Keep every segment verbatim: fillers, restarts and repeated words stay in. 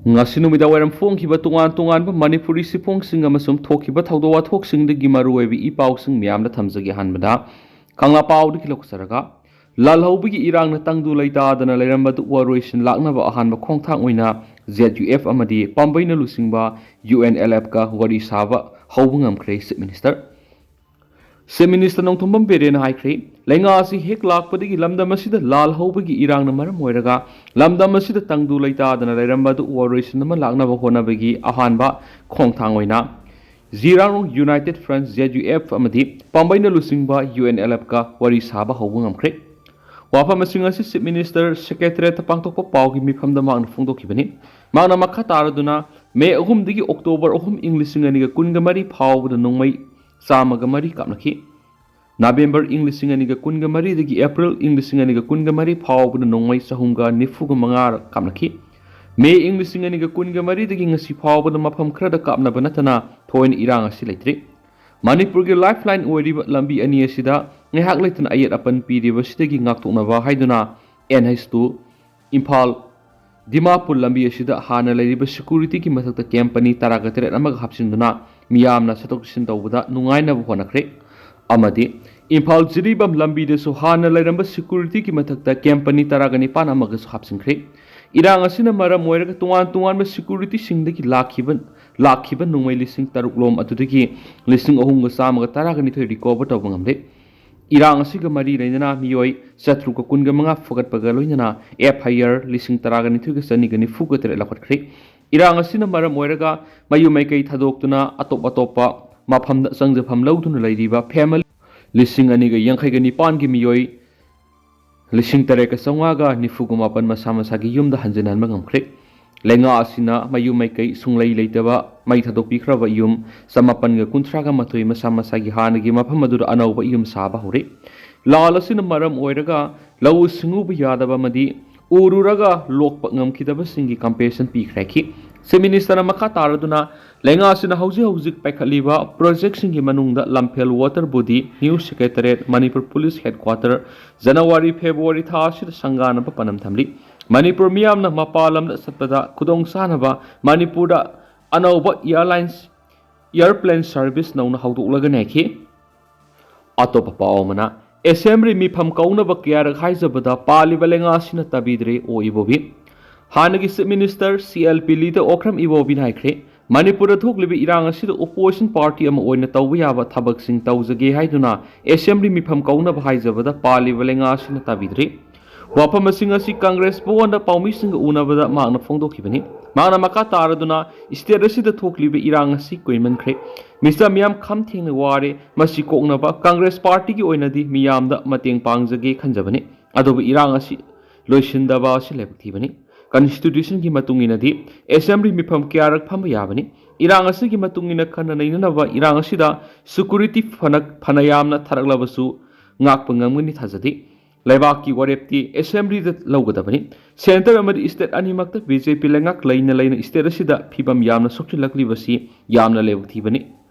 ꯉꯁꯤ ꯅꯨꯃꯤꯗꯥꯡ ꯋꯥꯏꯔꯝ ꯐꯣꯡꯈꯤꯕ ꯇꯣꯉꯥꯟ ꯇꯣꯉꯥꯟꯕ ꯃꯅꯤꯄꯨꯔꯤ ꯁꯤꯐꯣꯡꯁꯤꯡ ꯑꯃꯁꯨꯡ ꯊꯣꯛꯈꯤꯕ ꯊꯧꯗꯣꯛ ꯋꯥꯊꯣꯛꯁꯤꯡꯗꯒꯤ ꯃꯔꯨꯑꯣꯏꯕ ꯏ ꯄꯥꯎꯁꯤꯡ ꯃꯌꯥꯝꯗ ꯊꯝꯖꯒꯦ꯫ ꯑꯍꯥꯟꯕꯗ ꯀꯪꯂꯥ ꯄꯥꯎꯗꯒꯤ ꯂꯧꯖꯔꯒ, ꯂꯥꯜꯍꯧꯕꯒꯤ ꯏꯔꯥꯡꯅ ꯇꯪꯗꯨ ꯂꯩꯇꯥꯗꯅ ꯂꯩꯔꯝꯕꯗꯨ ꯋꯥꯔꯣꯏꯁꯤꯟ ꯂꯥꯛꯅꯕ ꯑꯍꯥꯟꯕ ꯈꯣꯡꯊꯥꯡ ꯑꯣꯏꯅ ꯖꯦꯠ ꯌꯨ ꯑꯦꯐ ꯑꯃꯗꯤ ꯄꯥꯝꯕꯩꯅ ꯂꯨꯆꯤꯡꯕ ꯌꯨ ꯑꯦꯟ ꯑꯦꯜ ꯑꯦꯐꯀ ꯋꯥꯔꯤ ꯁꯥꯕ ꯍꯧꯕ ꯉꯝꯈ꯭ꯔꯦ꯫ Chief minister chief minister Nongthombam ꯕꯤꯔꯦꯟꯅ ꯍꯥꯏꯈ꯭ꯔꯦ, ꯂꯩꯉꯥꯛ ꯑꯁꯤ ꯍꯦꯛ ꯂꯥꯛꯄꯗꯒꯤ ꯂꯝꯗꯝ ꯑꯁꯤꯗ ꯂꯥꯜꯍꯧꯕꯒꯤ ꯏꯔꯥꯡꯅ ꯃꯔꯝ ꯑꯣꯏꯔꯒ ꯂꯝꯗꯝ ꯑꯁꯤꯗ ꯇꯪꯗꯨ ꯂꯩꯇꯥꯗꯅ ꯂꯩꯔꯝꯕ ꯑꯗꯨ ꯋꯥꯔꯣꯏꯁꯤꯟ ꯑꯃ ꯂꯥꯛꯅꯕ ꯍꯣꯠꯅꯕꯒꯤ ꯑꯍꯥꯟꯕ ꯈꯣꯡꯊꯥꯡ ꯑꯣꯏꯅ Zeliangrong united front, Z U F, ꯑꯃꯗꯤ ꯄꯥꯝꯕꯩꯅ ꯂꯨꯆꯤꯡꯕ ꯌꯨ ꯑꯦꯟ ꯑꯦꯜ ꯑꯦꯐꯀ ꯋꯥꯔꯤ ꯁꯥꯕ ꯍꯧꯕ ꯉꯝꯈ꯭ꯔꯦ꯫ ꯋꯥꯐꯝꯁꯤꯡ ꯑꯁꯤ ꯆꯤꯞ ꯃꯤꯅꯤꯁꯇꯔ ꯁꯦꯀ꯭ꯔꯦꯇꯔꯤꯌꯦꯠꯇ ꯄꯥꯡꯊꯣꯛꯄ ꯄꯥꯎꯒꯤ ꯃꯤꯐꯝꯗ ꯃꯍꯥꯛꯅ ꯐꯣꯡꯗꯣꯛꯈꯤꯕꯅꯤ꯫ ꯃꯍꯥꯛꯅ ꯃꯈꯥ ꯇꯥꯔꯗꯨꯅ, ꯃꯦ ꯑꯍꯨꯝꯗꯒꯤ ꯑꯣꯛꯇꯣꯕꯔ ꯑꯍꯨꯝ, ꯏꯪ ꯂꯤꯁꯤꯡ ꯑꯅꯤꯒ ꯀꯨꯟꯒ ꯃꯔꯤ ꯐꯥꯎꯕꯗ ꯅꯣꯡꯃꯩ ꯆꯥꯝꯃꯒ ꯃꯔꯤ ꯀꯥꯞꯅꯈꯤ꯫ ꯅꯕꯦꯝꯕꯔ ꯏꯪ ꯂꯤꯁꯤꯡ ꯑꯅꯤꯒ ꯀꯨꯟꯒ ꯃꯔꯤꯗꯒꯤ ꯑꯦꯄ꯭ꯔꯤꯜ ꯏꯪ ꯂꯤꯁꯤꯡ ꯑꯅꯤꯒ ꯀꯨꯟꯒ ꯃꯔꯤ ꯐꯥꯎꯕꯗ ꯅꯣꯡꯃꯩ ꯆꯍꯨꯝꯒ ꯅꯤꯐꯨꯒ ꯃꯉꯥ ꯀꯥꯞꯅꯈꯤ꯫ ꯃꯦ ꯏꯪ ꯂꯤꯁꯤꯡ ꯑꯅꯤꯒ ꯀꯨꯟꯒ ꯃꯔꯤꯗꯒꯤ ꯉꯁꯤ ꯐꯥꯎꯕꯗ ꯃꯐꯝ ꯈꯔꯗ ꯀꯥꯞꯅꯕ ꯅꯠꯇꯅ ꯊꯣꯏꯅ ꯏꯔꯥꯡ ꯑꯁꯤ ꯂꯩꯇ꯭ꯔꯤ꯫ ꯃꯅꯤꯄꯨꯔꯒꯤ ꯂꯥꯏꯐ ꯂꯥꯏꯟ ꯑꯣꯏꯔꯤꯕ ꯂꯝꯕꯤ ꯑꯅꯤ ꯑꯁꯤꯗ ꯉꯥꯏꯍꯥꯛ ꯂꯩꯇꯅ ꯑꯌꯦꯠ ꯑꯄꯟ ꯄꯤꯔꯤꯕꯁꯤꯗꯒꯤ ꯉꯥꯛꯊꯣꯛꯅꯕ ꯍꯥꯏꯗꯨꯅ N H two Imphal Dimapur ꯂꯝꯕꯤ ꯑꯁꯤꯗ ꯍꯥꯟꯅ ꯂꯩꯔꯤꯕ ꯁꯦꯀ꯭ꯌꯨꯔꯤꯇꯤꯒꯤ ꯃꯊꯛꯇ ꯀꯦꯝ ꯄꯅꯤ ꯇꯔꯥꯒ ꯇꯔꯦꯠ ꯑꯃꯒ ꯍꯥꯞꯆꯤꯟꯗꯨꯅ ꯃꯤꯌꯥꯝꯅ ꯆꯠꯊꯣꯛ ꯆꯠꯁꯤꯟ ꯇꯧꯕꯗ ꯅꯨꯡꯉꯥꯏꯅꯕ ꯍꯣꯠꯅꯈ꯭ꯔꯦ꯫ ꯑꯃꯗꯤ ꯏꯝꯐꯥꯜ ꯖꯤꯔꯤꯕꯥꯝ ꯂꯝꯕꯤꯗꯁꯨ ꯍꯥꯟꯅ ꯂꯩꯔꯝꯕ ꯁꯦꯀ꯭ꯌꯨꯔꯤꯇꯤꯒꯤ ꯃꯊꯛꯇ ꯀꯦꯝ ꯄꯅꯤ ꯇꯔꯥꯒ ꯅꯤꯄꯥꯟ ꯑꯃꯒꯁꯨ ꯍꯥꯞꯆꯤꯟꯈ꯭ꯔꯦ꯫ ꯏꯔꯥꯡ ꯑꯁꯤꯅ ꯃꯔꯝ ꯑꯣꯏꯔꯒ ꯇꯣꯉꯥꯟ ꯇꯣꯉꯥꯟꯕ ꯁꯦꯀ꯭ꯌꯨꯔꯤꯇꯤꯁꯤꯡꯗꯒꯤ ꯂꯥꯛꯈꯤꯕ ꯂꯥꯛꯈꯤꯕ ꯅꯣꯡꯃꯩ ꯂꯤꯁꯤꯡ ꯇꯔꯨꯛ ꯂꯣꯝ ꯑꯗꯨꯗꯒꯤ ꯂꯤꯁꯤꯡ ꯑꯍꯨꯝꯒ ꯆꯥꯝꯃꯒ ꯇꯔꯥꯒ ꯅꯤꯊꯣꯏ ꯔꯤꯀꯣꯚꯔ ꯇꯧꯕ ꯉꯝꯂꯦ꯫ ꯏꯔꯥꯡ ꯑꯁꯤꯒ ꯃꯔꯤ ꯂꯩꯅꯅ ꯃꯤꯑꯣꯏ ꯆꯥꯇ꯭ꯔꯨꯛꯀ ꯀꯨꯟꯒ ꯃꯉꯥ ꯐꯒꯠꯄꯒ ꯂꯣꯏꯅꯅ ꯑꯦꯐ ꯑꯥꯏ ꯑꯥꯔ ꯂꯤꯁꯤꯡ ꯇꯔꯥꯒ ꯅꯤꯊꯣꯏꯒ ꯆꯅꯤꯒ ꯅꯤꯐꯨꯒ ꯇꯔꯦꯠ ꯂꯧꯈꯠꯈ꯭ꯔꯦ꯫ ꯏꯔꯥꯡ ꯑꯁꯤꯅ ꯃꯔꯝ ꯑꯣꯏꯔꯒ ꯃꯌꯨꯝ ꯃꯩꯀꯩ ꯊꯥꯗꯣꯛꯇꯨꯅ ꯑꯇꯣꯞ ꯑꯇꯣꯞꯄ ꯃꯐꯝꯗ ꯆꯪꯖꯐꯝ ꯂꯧꯗꯨꯅ ꯂꯩꯔꯤꯕ ꯐꯦꯃꯤꯂꯤ ꯂꯤꯁꯤꯡ ꯑꯅꯤꯒ ꯌꯥꯡꯈꯩꯒ ꯅꯤꯄꯥꯟꯒꯤ ꯃꯤꯑꯣꯏ ꯂꯤꯁꯤꯡ ꯇꯔꯦꯠꯀ ꯆꯥꯝꯃꯉꯥꯒ ꯅꯤꯐꯨꯒ ꯃꯥꯄꯟ ꯃꯁꯥ ꯃꯁꯥꯒꯤ ꯌꯨꯝꯗ ꯍꯟꯖꯤꯟꯍꯟꯕ ꯉꯝꯈ꯭ꯔꯦ꯫ ꯂꯩꯉꯥꯛ ꯑꯁꯤꯅ ꯃꯌꯨꯝ ꯃꯩꯀꯩ ꯁꯨꯡꯂꯩ ꯂꯩꯇꯕ ꯃꯩ ꯊꯥꯗꯣꯛꯄꯤꯈ꯭ꯔꯕ ꯌꯨꯝ ꯆꯃꯥꯄꯟꯒ ꯀꯨꯟꯊ꯭ꯔꯥꯒ ꯃꯥꯊꯣꯏ ꯃꯁꯥ ꯃꯁꯥꯒꯤ ꯍꯥꯟꯅꯒꯤ ꯃꯐꯝ ꯑꯗꯨꯗ ꯑꯅꯧꯕ ꯌꯨꯝ ꯁꯥꯕ ꯍꯧꯔꯦ꯫ ꯂꯥꯜ ꯑꯁꯤꯅ ꯃꯔꯝ ꯑꯣꯏꯔꯒ ꯂꯧꯎ ꯁꯤꯡꯎꯕ ꯌꯥꯗꯕ ꯑꯃꯗꯤ ꯎꯔꯨꯔꯒ ꯂꯣꯛꯄ ꯉꯝꯈꯤꯗꯕꯁꯤꯡꯒꯤ ꯀꯝꯄꯦꯟꯁꯦꯁꯟ ꯄꯤꯈ꯭ꯔꯦ꯫ ꯆꯤꯞ ꯃꯤꯅꯤꯁꯇꯔꯅ ꯃꯈꯥ ꯇꯥꯔꯗꯨꯅ, ꯂꯩꯉꯥꯛ ꯑꯁꯤꯅ ꯍꯧꯖꯤꯛ ꯍꯧꯖꯤꯛ ꯄꯥꯏꯈꯠꯂꯤꯕ ꯄ꯭ꯔꯣꯖꯦꯛꯁꯤꯡꯒꯤ ꯃꯅꯨꯡꯗ Lamphel water body, new secretariat, Manipur police headquarter, January February ꯊꯥ ꯑꯁꯤꯗ ꯁꯪꯒꯥꯅꯕ ꯄꯥꯟꯗꯝ ꯊꯝꯂꯤ꯫ ꯃꯅꯤꯄꯨꯔ ꯃꯤꯌꯥꯝꯅ ꯃꯄꯥꯟ ꯂꯝꯗ ꯆꯠꯄꯗ ꯈꯨꯗꯣꯡ ꯆꯥꯅꯕ ꯃꯅꯤꯄꯨꯔꯗ ꯑꯅꯧꯕ airlines, airplane service ꯅꯧꯅ ꯍꯧꯗꯣꯛꯂꯒꯅꯤ ꯍꯥꯏꯈꯤ꯫ ꯑꯇꯣꯞꯄ ꯄꯥꯎ ꯑꯃꯅ, ꯑꯦꯁꯦꯝꯕ꯭ꯂꯤ ꯃꯤꯐꯝ ꯀꯧꯅꯕ ꯀꯌꯥꯔꯛ ꯍꯥꯏꯖꯕꯗ ꯄꯥꯜꯂꯤꯕ ꯂꯩꯉꯥꯛ ꯑꯁꯤꯅ ꯇꯥꯕꯤꯗ꯭ꯔꯦ, ꯑꯣ ꯏꯕꯣꯕꯤ꯫ ꯍꯥꯟꯅꯒꯤ Chief Minister C L P ꯂꯤꯇ Okram ꯏꯕꯣꯕꯤꯅ ꯍꯥꯏꯈ꯭ꯔꯦ, ꯃꯅꯤꯄꯨꯔꯗ ꯊꯣꯛꯂꯤꯕ ꯏꯔꯥꯡ ꯑꯁꯤꯗ opposition party ꯑꯃ ꯑꯣꯏꯅ ꯇꯧꯕ ꯌꯥꯕ ꯊꯕꯛꯁꯤꯡ ꯇꯧꯖꯒꯦ ꯍꯥꯏꯗꯨꯅ ꯑꯦꯁꯦꯝꯕ꯭ꯂꯤ ꯃꯤꯐꯝ ꯀꯧꯅꯕ ꯍꯥꯏꯖꯕꯗ ꯄꯥꯜꯂꯤꯕ ꯂꯩꯉꯥꯛ ꯑꯁꯤꯅ ꯇꯥꯕꯤꯗ꯭ꯔꯤ꯫ ꯋꯥꯐꯝꯁꯤꯡ ꯑꯁꯤ ꯀꯪꯒ꯭ꯔꯦꯁ ꯚꯋꯟꯗ ꯄꯥꯎꯃꯤꯁꯤꯡꯒ ꯎꯅꯕꯗ ꯃꯍꯥꯛꯅ ꯐꯣꯡꯗꯣꯛꯈꯤꯕꯅꯤ꯫ ꯃꯍꯥꯛꯅ ꯃꯈꯥ ꯇꯥꯔꯗꯨꯅ, state ꯑꯁꯤꯗ ꯊꯣꯛꯂꯤꯕ ꯏꯔꯥꯡ ꯑꯁꯤ ꯀꯨꯏꯃꯟꯈ꯭ꯔꯦ꯫ ꯃꯤꯁꯇꯔ ꯃꯤꯌꯥꯝ ꯈꯝ ꯊꯦꯡꯅ ꯋꯥꯔꯦ꯫ ꯃꯁꯤ ꯀꯣꯛꯅꯕ ꯀꯪꯒ꯭ꯔꯦꯁ partyꯒꯤ ꯑꯣꯏꯅꯗꯤ ꯃꯤꯌꯥꯝꯗ ꯃꯇꯦꯡ ꯄꯥꯡꯖꯒꯦ ꯈꯟꯖꯕꯅꯤ꯫ ꯑꯗꯨꯕꯨ ꯏꯔꯥꯡ ꯑꯁꯤ ꯂꯣꯏꯁꯤꯟꯗꯕ ꯑꯁꯤ ꯂꯥꯏꯕꯛ ꯊꯤꯕꯅꯤ꯫ Constitutionꯒꯤ ꯃꯇꯨꯡ ꯏꯟꯅꯗꯤ ꯑꯦꯁꯦꯝꯕ꯭ꯂꯤ ꯃꯤꯐꯝ ꯀꯌꯥꯔꯛ ꯐꯝꯕ ꯌꯥꯕꯅꯤ꯫ ꯏꯔꯥꯡ ꯑꯁꯤꯒꯤ ꯃꯇꯨꯡ ꯏꯟꯅ ꯈꯟꯅ ꯅꯩꯅꯅꯕ ꯏꯔꯥꯡ ꯑꯁꯤꯗ security ꯐꯅ, ꯐꯅ ꯌꯥꯝꯅ ꯊꯥꯔꯛꯂꯕꯁꯨ ꯉꯥꯛꯄ ꯉꯝꯒꯅꯤ ꯊꯥꯖꯗꯦ꯫ ꯂꯩꯕꯥꯛꯀꯤ ꯋꯥꯔꯦꯞꯇꯤ ꯑꯦꯁꯦꯝꯕ꯭ꯂꯤꯗ ꯂꯧꯒꯗꯕꯅꯤ꯫ Centre ꯑꯃꯗꯤ state ꯑꯅꯤꯃꯛꯇ B J P ꯂꯩꯉꯥꯛ ꯂꯩꯅ ꯂꯩꯅ state ꯑꯁꯤꯗ ꯐꯤꯕꯝ ꯌꯥꯝꯅ ꯁꯣꯛꯆꯤꯜꯂꯛꯂꯤꯕꯁꯤ ꯌꯥꯝꯅ ꯂꯥꯏꯕꯛ ꯊꯤꯕꯅꯤ꯫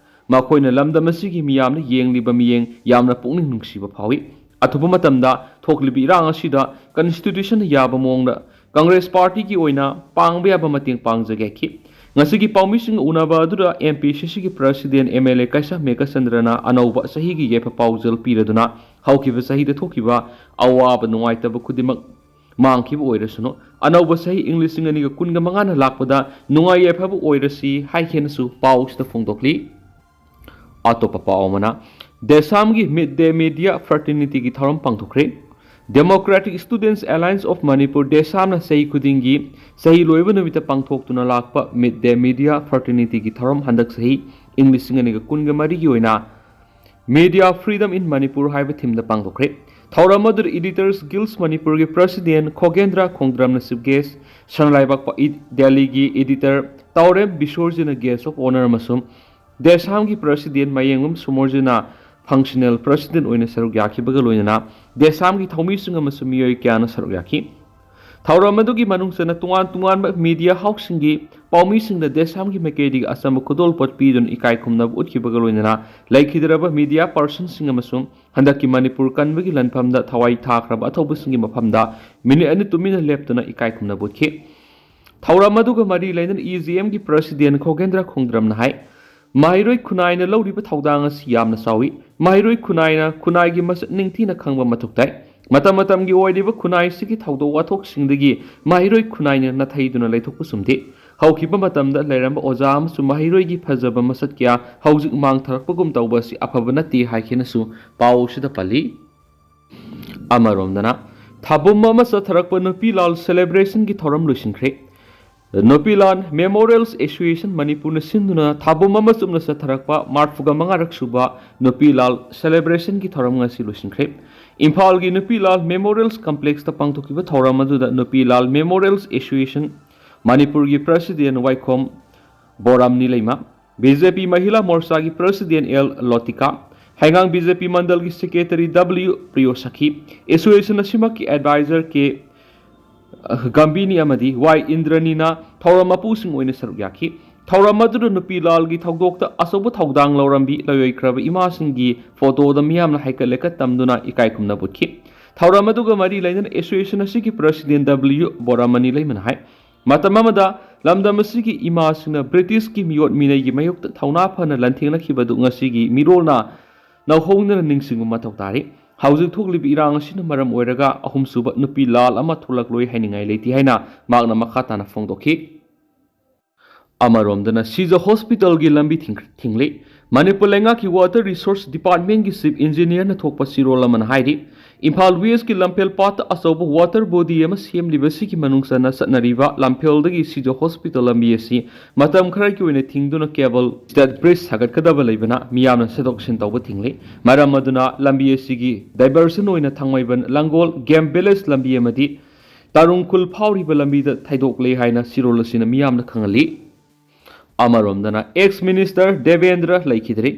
ꯃꯈꯣꯏꯅ ꯂꯝꯗꯝ ꯑꯁꯤꯒꯤ ꯃꯤꯌꯥꯝꯅ ꯌꯦꯡꯂꯤꯕ ꯃꯤꯠꯌꯦꯡ ꯌꯥꯝꯅ ꯄꯨꯛꯅꯤꯡ ꯅꯨꯡꯁꯤꯕ ꯐꯥꯎꯏ꯫ ꯑꯊꯨꯕ ꯃꯇꯝꯗ ꯊꯣꯛꯂꯤꯕ ꯏꯔꯥꯡ ꯑꯁꯤꯗ Constitutionꯅ ꯌꯥꯕ ꯃꯑꯣꯡꯗ ꯀꯪꯒ꯭ꯔꯦꯁ partyꯒꯤ ꯑꯣꯏꯅ ꯄꯥꯡꯕ ꯌꯥꯕ ꯃꯇꯦꯡ ꯄꯥꯡꯖꯒꯦ ꯍꯥꯏꯈꯤ꯫ ꯉꯁꯤꯒꯤ ꯄꯥꯎꯃꯤꯁꯤꯡꯒ ꯎꯅꯕ ꯑꯗꯨꯗ M P C Cꯒꯤ president M L A ꯀꯩꯁꯥꯝ ꯃꯦꯘꯆꯟꯗ꯭ꯔꯅ ꯑꯅꯧꯕ ꯆꯍꯤꯒꯤ ꯌꯥꯏꯐ ꯄꯥꯎꯖꯦꯜ ꯄꯤꯔꯗꯨꯅ ꯍꯧꯈꯤꯕ ꯆꯍꯤꯗ ꯊꯣꯛꯈꯤꯕ ꯑꯋꯥꯕ ꯅꯨꯡꯉꯥꯏꯇꯕ ꯈꯨꯗꯤꯡꯃꯛ ꯃꯥꯡꯈꯤꯕ ꯑꯣꯏꯔꯁꯅꯨ, ꯑꯅꯧꯕ ꯆꯍꯤ ꯏꯪ ꯂꯤꯁꯤꯡ ꯑꯅꯤꯒ ꯀꯨꯟꯒ ꯃꯉꯥꯅ ꯂꯥꯛꯄꯗ ꯅꯨꯡꯉꯥꯏ ꯌꯥꯏꯐꯕ ꯑꯣꯏꯔꯁꯤ ꯍꯥꯏꯈꯤꯅꯁꯨ ꯄꯥꯎꯁꯤꯗ ꯐꯣꯡꯗꯣꯛꯂꯤ꯫ ꯑꯇꯣꯞꯄ ꯄꯥꯎ ꯑꯃꯅ, ꯗꯦꯁꯥꯝꯒꯤ Mid Day Media Fraternityꯒꯤ ꯊꯧꯔꯝ ꯄꯥꯡꯊꯣꯛꯈ꯭ꯔꯦ꯫ Democratic Students Alliance of Manipur, ꯗꯦꯁꯥꯝꯅ ꯆꯍꯤ ꯈꯨꯗꯤꯡꯒꯤ ꯆꯍꯤ ꯂꯣꯏꯕ ꯅꯨꯃꯤꯠꯇ ꯄꯥꯡꯊꯣꯛꯇꯨꯅ ꯂꯥꯛꯄ Mid Day Media Fraternityꯒꯤ ꯊꯧꯔꯝ ꯍꯟꯗꯛ ꯆꯍꯤ ꯏꯪ ꯂꯤꯁꯤꯡ ꯑꯅꯤꯒ ꯀꯨꯟꯒ ꯃꯔꯤꯒꯤ ꯑꯣꯏꯅ Media Freedom in Manipur ꯍꯥꯏꯕ themeꯗ ꯄꯥꯡꯊꯣꯛꯈ꯭ꯔꯦ꯫ ꯊꯧꯔꯝ ꯑꯗꯨꯗ Editors Guild Manipurꯒꯤ president ꯈꯣꯒꯦꯟꯗ꯭ꯔ ꯈꯣꯡꯗ꯭ꯔꯝꯅ chief guest, ꯁꯅꯥꯂꯩꯕꯥꯛ ꯄ-, ꯏ-, ꯗꯦꯜꯂꯤꯒꯤ editor ꯇꯥꯎꯔꯦꯝ ꯕꯤꯁꯣꯔꯖꯤꯅ guest of honour ꯑꯃꯁꯨꯡ ꯗꯦꯁꯥꯝꯒꯤ president ꯃꯌꯦꯡꯕꯝ ꯁꯨꯃꯣꯔꯖꯤꯅ functional president ꯑꯣꯏꯅ ꯁꯔꯨꯛ ꯌꯥꯈꯤꯕꯒ ꯂꯣꯏꯅꯅ ꯗꯦꯁꯥꯝꯒꯤ ꯊꯧꯃꯤꯁꯤꯡ ꯑꯃꯁꯨꯡ ꯃꯤꯑꯣꯏ ꯀꯌꯥꯅ ꯁꯔꯨꯛ ꯌꯥꯈꯤ꯫ ꯊꯧꯔꯝ ꯑꯗꯨꯒꯤ ꯃꯅꯨꯡ ꯆꯟꯅ ꯇꯣꯉꯥꯟ ꯇꯣꯉꯥꯟꯕ media houseꯁꯤꯡꯒꯤ ꯄꯥꯎꯃꯤꯁꯤꯡꯗ ꯗꯦꯁꯥꯝꯒꯤ ꯃꯥꯏꯀꯩꯗꯒꯤ ꯑꯆꯝꯕ ꯈꯨꯗꯣꯜꯄꯣꯠ ꯄꯤꯗꯨꯅ ꯏꯀꯥꯏ ꯈꯨꯝꯅꯕ ꯎꯠꯈꯤꯕꯒ ꯂꯣꯏꯅꯅ ꯂꯩꯈꯤꯗ꯭ꯔꯕ ꯃꯤꯗꯤꯌꯥ ꯄꯥꯔꯁꯟꯁꯤꯡ ꯑꯃꯁꯨꯡ ꯍꯟꯗꯛꯀꯤ ꯃꯅꯤꯄꯨꯔ ꯀꯟꯕꯒꯤ ꯂꯥꯟꯐꯝꯗ ꯊꯋꯥꯏ ꯊꯥꯈ꯭ꯔꯕ ꯑꯊꯧꯕꯁꯤꯡꯒꯤ ꯃꯐꯝꯗ ꯃꯤꯅꯤꯠ ꯑꯅꯤ ꯇꯨꯃꯤꯟꯅ ꯂꯦꯞꯇꯨꯅ ꯏꯀꯥꯏ ꯈꯨꯝꯅꯕ ꯎꯠꯈꯤ꯫ ꯊꯧꯔꯝ ꯑꯗꯨꯒ ꯃꯔꯤ ꯂꯩꯅꯅ ꯏ ꯖꯤ ꯑꯦꯝꯒꯤ ꯄ꯭ꯔꯁꯤꯗꯦꯟ ꯈꯣꯒꯦꯟꯗ꯭ꯔ ꯈꯣꯡꯗ꯭ꯔꯝꯅ ꯍꯥꯏ, ꯃꯍꯩꯔꯣꯏ ꯈꯨꯟꯅꯥꯏꯅ ꯂꯧꯔꯤꯕ ꯊꯧꯗꯥꯡ ꯑꯁꯤ ꯌꯥꯝꯅ ꯆꯥꯎꯏ꯫ ꯃꯍꯩꯔꯣꯏ ꯈꯨꯟꯅꯥꯏꯅ ꯈꯨꯟꯅꯥꯏꯒꯤ ꯃꯁꯛ ꯅꯤꯡꯊꯤꯅ ꯈꯪꯕ ꯃꯊꯧ ꯇꯥꯏ꯫ ꯃꯇꯝ ꯃꯇꯝꯒꯤ ꯑꯣꯏꯔꯤꯕ ꯈꯨꯟꯅꯥꯏꯁꯤꯒꯤ ꯊꯧꯗꯣꯛ ꯋꯥꯊꯣꯛꯁꯤꯡꯗꯒꯤ ꯃꯍꯩꯔꯣꯏ ꯈꯨꯟꯅꯥꯏꯅ ꯅꯥꯊꯩꯗꯨꯅ ꯂꯩꯊꯣꯛꯄ ꯆꯨꯝꯗꯦ꯫ ꯍꯧꯈꯤꯕ ꯃꯇꯝꯗ ꯂꯩꯔꯝꯕ ꯑꯣꯖꯥ ꯑꯃꯁꯨꯡ ꯃꯍꯩꯔꯣꯏꯒꯤ ꯐꯖꯕ ꯃꯁꯛ ꯀꯌꯥ ꯍꯧꯖꯤꯛ ꯃꯥꯡꯊꯔꯛꯄꯒꯨꯝ ꯇꯧꯕ ꯑꯁꯤ ꯑꯐꯕ ꯅꯠꯇꯦ ꯍꯥꯏꯈꯤꯅꯁꯨ ꯄꯥꯎ ꯑꯁꯤꯗ ꯄꯜꯂꯤ꯫ ꯑꯃꯔꯣꯝꯗꯅ, ꯊꯥꯕꯨꯝ ꯑꯃ ꯆꯠꯊꯔꯛꯄ ꯅꯨꯄꯤ ꯂꯥꯜ ꯁꯦꯂꯦꯕ꯭ꯔꯦꯁꯟꯒꯤ ꯊꯧꯔꯝ ꯂꯣꯏꯁꯤꯟꯈ꯭ꯔꯦ꯫ ꯅꯨꯄꯤ ꯂꯥꯜ ꯃꯦꯃꯣꯔꯤꯌꯦꯜꯁ ꯑꯦꯁꯣꯁꯤꯌꯦꯁꯟ ꯃꯅꯤꯄꯨꯔꯅ ꯁꯤꯟꯗꯨꯅ ꯊꯥꯕꯨꯝ ꯑꯃ ꯆꯨꯞꯅ ꯆꯠꯊꯔꯛꯄ ꯃꯔꯐꯨꯒ ꯃꯉꯥꯔꯛ ꯁꯨꯕ ꯅꯨꯄꯤ ꯂꯥꯜ ꯁꯦꯂꯦꯕ꯭ꯔꯦꯁꯟꯒꯤ ꯊꯧꯔꯝ ꯉꯁꯤ ꯂꯣꯏꯁꯤꯟꯈ꯭ꯔꯦ꯫ ꯏꯝꯐꯥꯜꯒꯤ ꯅꯨꯄꯤ ꯂꯥꯜ ꯃꯦꯃꯣꯔꯤꯌꯦꯜꯁ ꯀꯝꯄ꯭ꯂꯦꯛꯁꯇ ꯄꯥꯡꯊꯣꯛꯈꯤꯕ ꯊꯧꯔꯝ ꯑꯗꯨꯗ ꯅꯨꯄꯤ ꯂꯥꯜ ꯃꯦꯃꯣꯔꯤꯌꯦꯜꯁ ꯑꯦꯁꯣꯁꯤꯌꯦꯁꯟ ꯃꯅꯤꯄꯨꯔꯒꯤ ꯄ꯭ꯔꯁꯤꯗꯦꯟ ꯋꯥꯏꯈꯣꯝ ꯕꯣꯔꯥꯝꯅꯤ ꯂꯩꯃ, ꯕꯤ ꯖꯦ ꯄꯤ ꯃꯍꯤꯂꯥ ꯃꯣꯔꯆꯥꯒꯤ ꯄ꯭ꯔꯁꯤꯗꯦꯟ ꯑꯦꯜ ꯂꯣꯇꯤꯀꯥ, ꯍꯩꯉꯥꯡ ꯕꯤ ꯖꯦ ꯄꯤ ꯃꯟꯗꯜꯒꯤ ꯁꯦꯀ꯭ꯔꯦꯇꯔꯤ ꯗꯕ꯭ꯂꯤꯌꯨ ꯄ꯭ꯔꯤꯌꯣ ꯁꯈꯤ, ꯑꯦꯁꯣꯁꯤꯌꯦꯁꯟ ꯑꯁꯤꯃꯛꯀꯤ ꯑꯦꯗꯚꯥꯏꯖꯔ ꯀꯦ ꯒꯝꯕꯤꯅꯤ ꯑꯃꯗꯤ ꯋꯥꯏ ꯏꯟꯗ꯭ꯔꯅꯤꯅ ꯊꯧꯔꯝ ꯃꯄꯨꯁꯤꯡ ꯑꯣꯏꯅ ꯁꯔꯨꯛ ꯌꯥꯈꯤ꯫ ꯊꯧꯔꯝ ꯑꯗꯨꯗ ꯅꯨꯄꯤ ꯂꯥꯜꯒꯤ ꯊꯧꯗꯣꯛꯇ ꯑꯆꯧꯕ ꯊꯧꯗꯥꯡ ꯂꯧꯔꯝꯕꯤ ꯂꯣꯏꯑꯣꯏꯈ꯭ꯔꯕ ꯏꯃꯥꯁꯤꯡꯒꯤ ꯐꯣꯇꯣꯗ ꯃꯤꯌꯥꯝꯅ ꯍꯩꯀꯠ ꯂꯩꯀꯠ ꯇꯝꯗꯨꯅ ꯏꯀꯥꯏ ꯈꯨꯝꯅꯕ ꯎꯠꯈꯤ꯫ ꯊꯧꯔꯝ ꯑꯗꯨꯒ ꯃꯔꯤ ꯂꯩꯅꯅ ꯑꯦꯁꯣꯁꯤꯌꯦꯁꯟ ꯑꯁꯤꯒꯤ ꯄ꯭ꯔꯁꯤꯗꯦꯟ ꯗꯕ꯭ꯂꯤꯌꯨ ꯕꯣꯔꯥꯃꯅꯤ ꯂꯩꯃꯅ ꯍꯥꯏ, ꯃꯇꯝ ꯑꯃꯗ ꯂꯝꯗꯝ ꯑꯁꯤꯒꯤ ꯏꯃꯥꯁꯤꯡꯅ ꯕ꯭ꯔꯤꯇꯤꯁꯀꯤ ꯃꯤꯑꯣꯠ ꯃꯤꯅꯩꯒꯤ ꯃꯥꯌꯣꯛꯇ ꯊꯧꯅꯥ ꯐꯅ ꯂꯥꯟꯊꯦꯡꯅꯈꯤꯕꯗꯨ ꯉꯁꯤꯒꯤ ꯃꯤꯔꯣꯜꯅ ꯅꯧꯍꯧꯅꯅ ꯅꯤꯡꯁꯤꯡꯕ ꯃꯊꯧ ꯇꯥꯔꯤ꯫ ꯍꯧꯖꯤꯛ ꯊꯣꯛꯂꯤꯕ ꯏꯔꯥꯡ ꯑꯁꯤꯅ ꯃꯔꯝ ꯑꯣꯏꯔꯒ ꯑꯍꯨꯝꯁꯨꯕ ꯅꯨꯄꯤ ꯂꯥꯜ ꯑꯃ ꯊꯣꯛꯂꯛꯂꯣꯏ ꯍꯥꯏꯅꯤꯡꯉꯥꯏ ꯂꯩꯇꯦ ꯍꯥꯏꯅ ꯃꯍꯥꯛꯅ ꯃꯈꯥ ꯇꯥꯅ ꯐꯣꯡꯗꯣꯛꯈꯤ꯫ ꯑꯃꯔꯣꯝꯗꯅ ꯁꯤꯖ ꯍꯣꯁꯄꯤꯇꯥꯜꯒꯤ ꯂꯝꯕꯤ ꯊꯤꯡ-, ꯊꯤꯡꯂꯤ꯫ ꯃꯅꯤꯄꯨꯔ ꯂꯩꯉꯥꯛꯀꯤ ꯋꯥꯇꯔ ꯔꯤꯁꯣꯔꯁ ꯗꯤꯄꯥꯔꯠꯃꯦꯟꯒꯤ ꯆꯤꯐ ꯏꯟꯖꯤꯅꯤꯌꯔꯅ ꯊꯣꯛꯄ ꯆꯦꯔꯣꯜ ꯑꯃꯅ ꯍꯥꯏꯔꯤ, ꯏꯝꯐꯥꯜ ꯋꯦꯁꯀꯤ ꯂꯝꯐꯦꯜ ꯄꯥꯠꯇ ꯑꯆꯧꯕ ꯋꯥꯇꯔ ꯕꯣꯗꯤ ꯑꯃ ꯁꯦꯝꯂꯤꯕꯁꯤꯒꯤ ꯃꯅꯨꯡ ꯆꯟꯅ ꯆꯠꯅꯔꯤꯕ ꯂꯝꯐꯦꯜꯗꯒꯤ ꯁꯤꯖ ꯍꯣꯁꯄꯤꯇꯥꯜ ꯂꯝꯕꯤ ꯑꯁꯤ ꯃꯇꯝ ꯈꯔꯒꯤ ꯑꯣꯏꯅ ꯊꯤꯡꯗꯨꯅ ꯀꯦꯕꯜ ꯁ꯭ꯇꯦꯠ ꯕ꯭ꯔꯤꯖ ꯁꯥꯒꯠꯀꯗꯕ ꯂꯩꯕꯅ ꯃꯤꯌꯥꯝꯅ ꯆꯠꯊꯣꯛ ꯆꯠꯁꯤꯟ ꯇꯧꯕ ꯊꯤꯡꯂꯤ꯫ ꯃꯔꯝ ꯑꯗꯨꯅ ꯂꯝꯕꯤ ꯑꯁꯤꯒꯤ ꯗꯥꯏꯚꯔꯁꯟ ꯑꯣꯏꯅ ꯊꯥꯡꯃꯩꯕꯟ ꯂꯪꯒꯣꯜ ꯒꯦꯝ ꯚꯤꯂꯦꯖ ꯂꯝꯕꯤ ꯑꯃꯗꯤ ꯇꯥꯔꯨꯡ ꯈꯨꯜ ꯐꯥꯎꯔꯤꯕ ꯂꯝꯕꯤꯗ ꯊꯩꯗꯣꯛꯂꯦ ꯍꯥꯏꯅ ꯆꯦꯔꯣꯜ ꯑꯁꯤꯅ ꯃꯤꯌꯥꯝꯗ ꯈꯪꯍꯜꯂꯤ꯫ ꯑꯃꯔꯣꯝꯗꯅ ꯑꯦꯛꯁ ꯃꯤꯅꯤꯁꯇꯔ ꯗꯦꯕꯦꯟꯗ꯭ꯔ ꯂꯩꯈꯤꯗ꯭ꯔꯦ꯫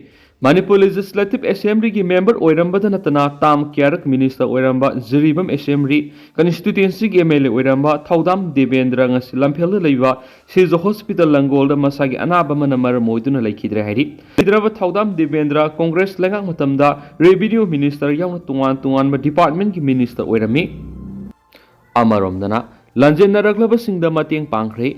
ꯃꯅꯤꯄꯨꯔ ꯂꯦꯖꯤꯁꯂꯦꯇꯤꯚ ꯑꯦꯁꯦꯝꯕ꯭ꯂꯤꯒꯤ ꯃꯦꯝꯕꯔ ꯑꯣꯏꯔꯝꯕꯗ ꯅꯠꯇꯅ ꯇꯥꯝ ꯀꯌꯥꯔꯛ ꯃꯤꯅꯤꯁꯇꯔ ꯑꯣꯏꯔꯝꯕ ꯖꯤꯔꯤꯕꯥꯝ ꯑꯦꯁꯦꯝꯕ꯭ꯂꯤ ꯀꯟꯁꯇꯤꯇ꯭ꯋꯦꯟꯁꯤꯒꯤ ꯑꯦꯝ ꯑꯦꯜ ꯑꯦ ꯑꯣꯏꯔꯝꯕ ꯊꯧꯗꯥꯝ ꯗꯦꯕꯦꯟꯗ꯭ꯔ ꯉꯁꯤ ꯂꯝꯐꯦꯜꯗ ꯂꯩꯕ ꯁꯤꯖ ꯍꯣꯁꯄꯤꯇꯥꯜ ꯂꯪꯒꯣꯜꯗ ꯃꯁꯥꯒꯤ ꯑꯅꯥꯕ ꯑꯃꯅ ꯃꯔꯝ ꯑꯣꯏꯗꯨꯅ ꯂꯩꯈꯤꯗ꯭ꯔꯦ ꯍꯥꯏꯔꯤ꯫ ꯂꯩꯈꯤꯗ꯭ꯔꯕ ꯊꯧꯗꯥꯝ ꯗꯦꯕꯦꯟꯗ꯭ꯔ ꯀꯣꯡꯒ꯭ꯔꯦꯁ ꯂꯩꯉꯥꯛ ꯃꯇꯝꯗ ꯔꯦꯚꯤꯅ꯭ꯌꯨ ꯃꯤꯅꯤꯁꯇꯔ ꯌꯥꯎꯅ ꯇꯣꯉꯥꯟ ꯇꯣꯉꯥꯟꯕ ꯗꯤꯄꯥꯔꯠꯃꯦꯟꯒꯤ ꯃꯤꯅꯤꯁꯇꯔ ꯑꯣꯏꯔꯝꯃꯤ꯫ ꯑꯃꯔꯣꯝꯗꯅ ꯂꯥꯟꯖꯦꯟꯅꯔꯛꯂꯕꯁꯤꯡꯗ ꯃꯇꯦꯡ ꯄꯥꯡꯈ꯭ꯔꯦ꯫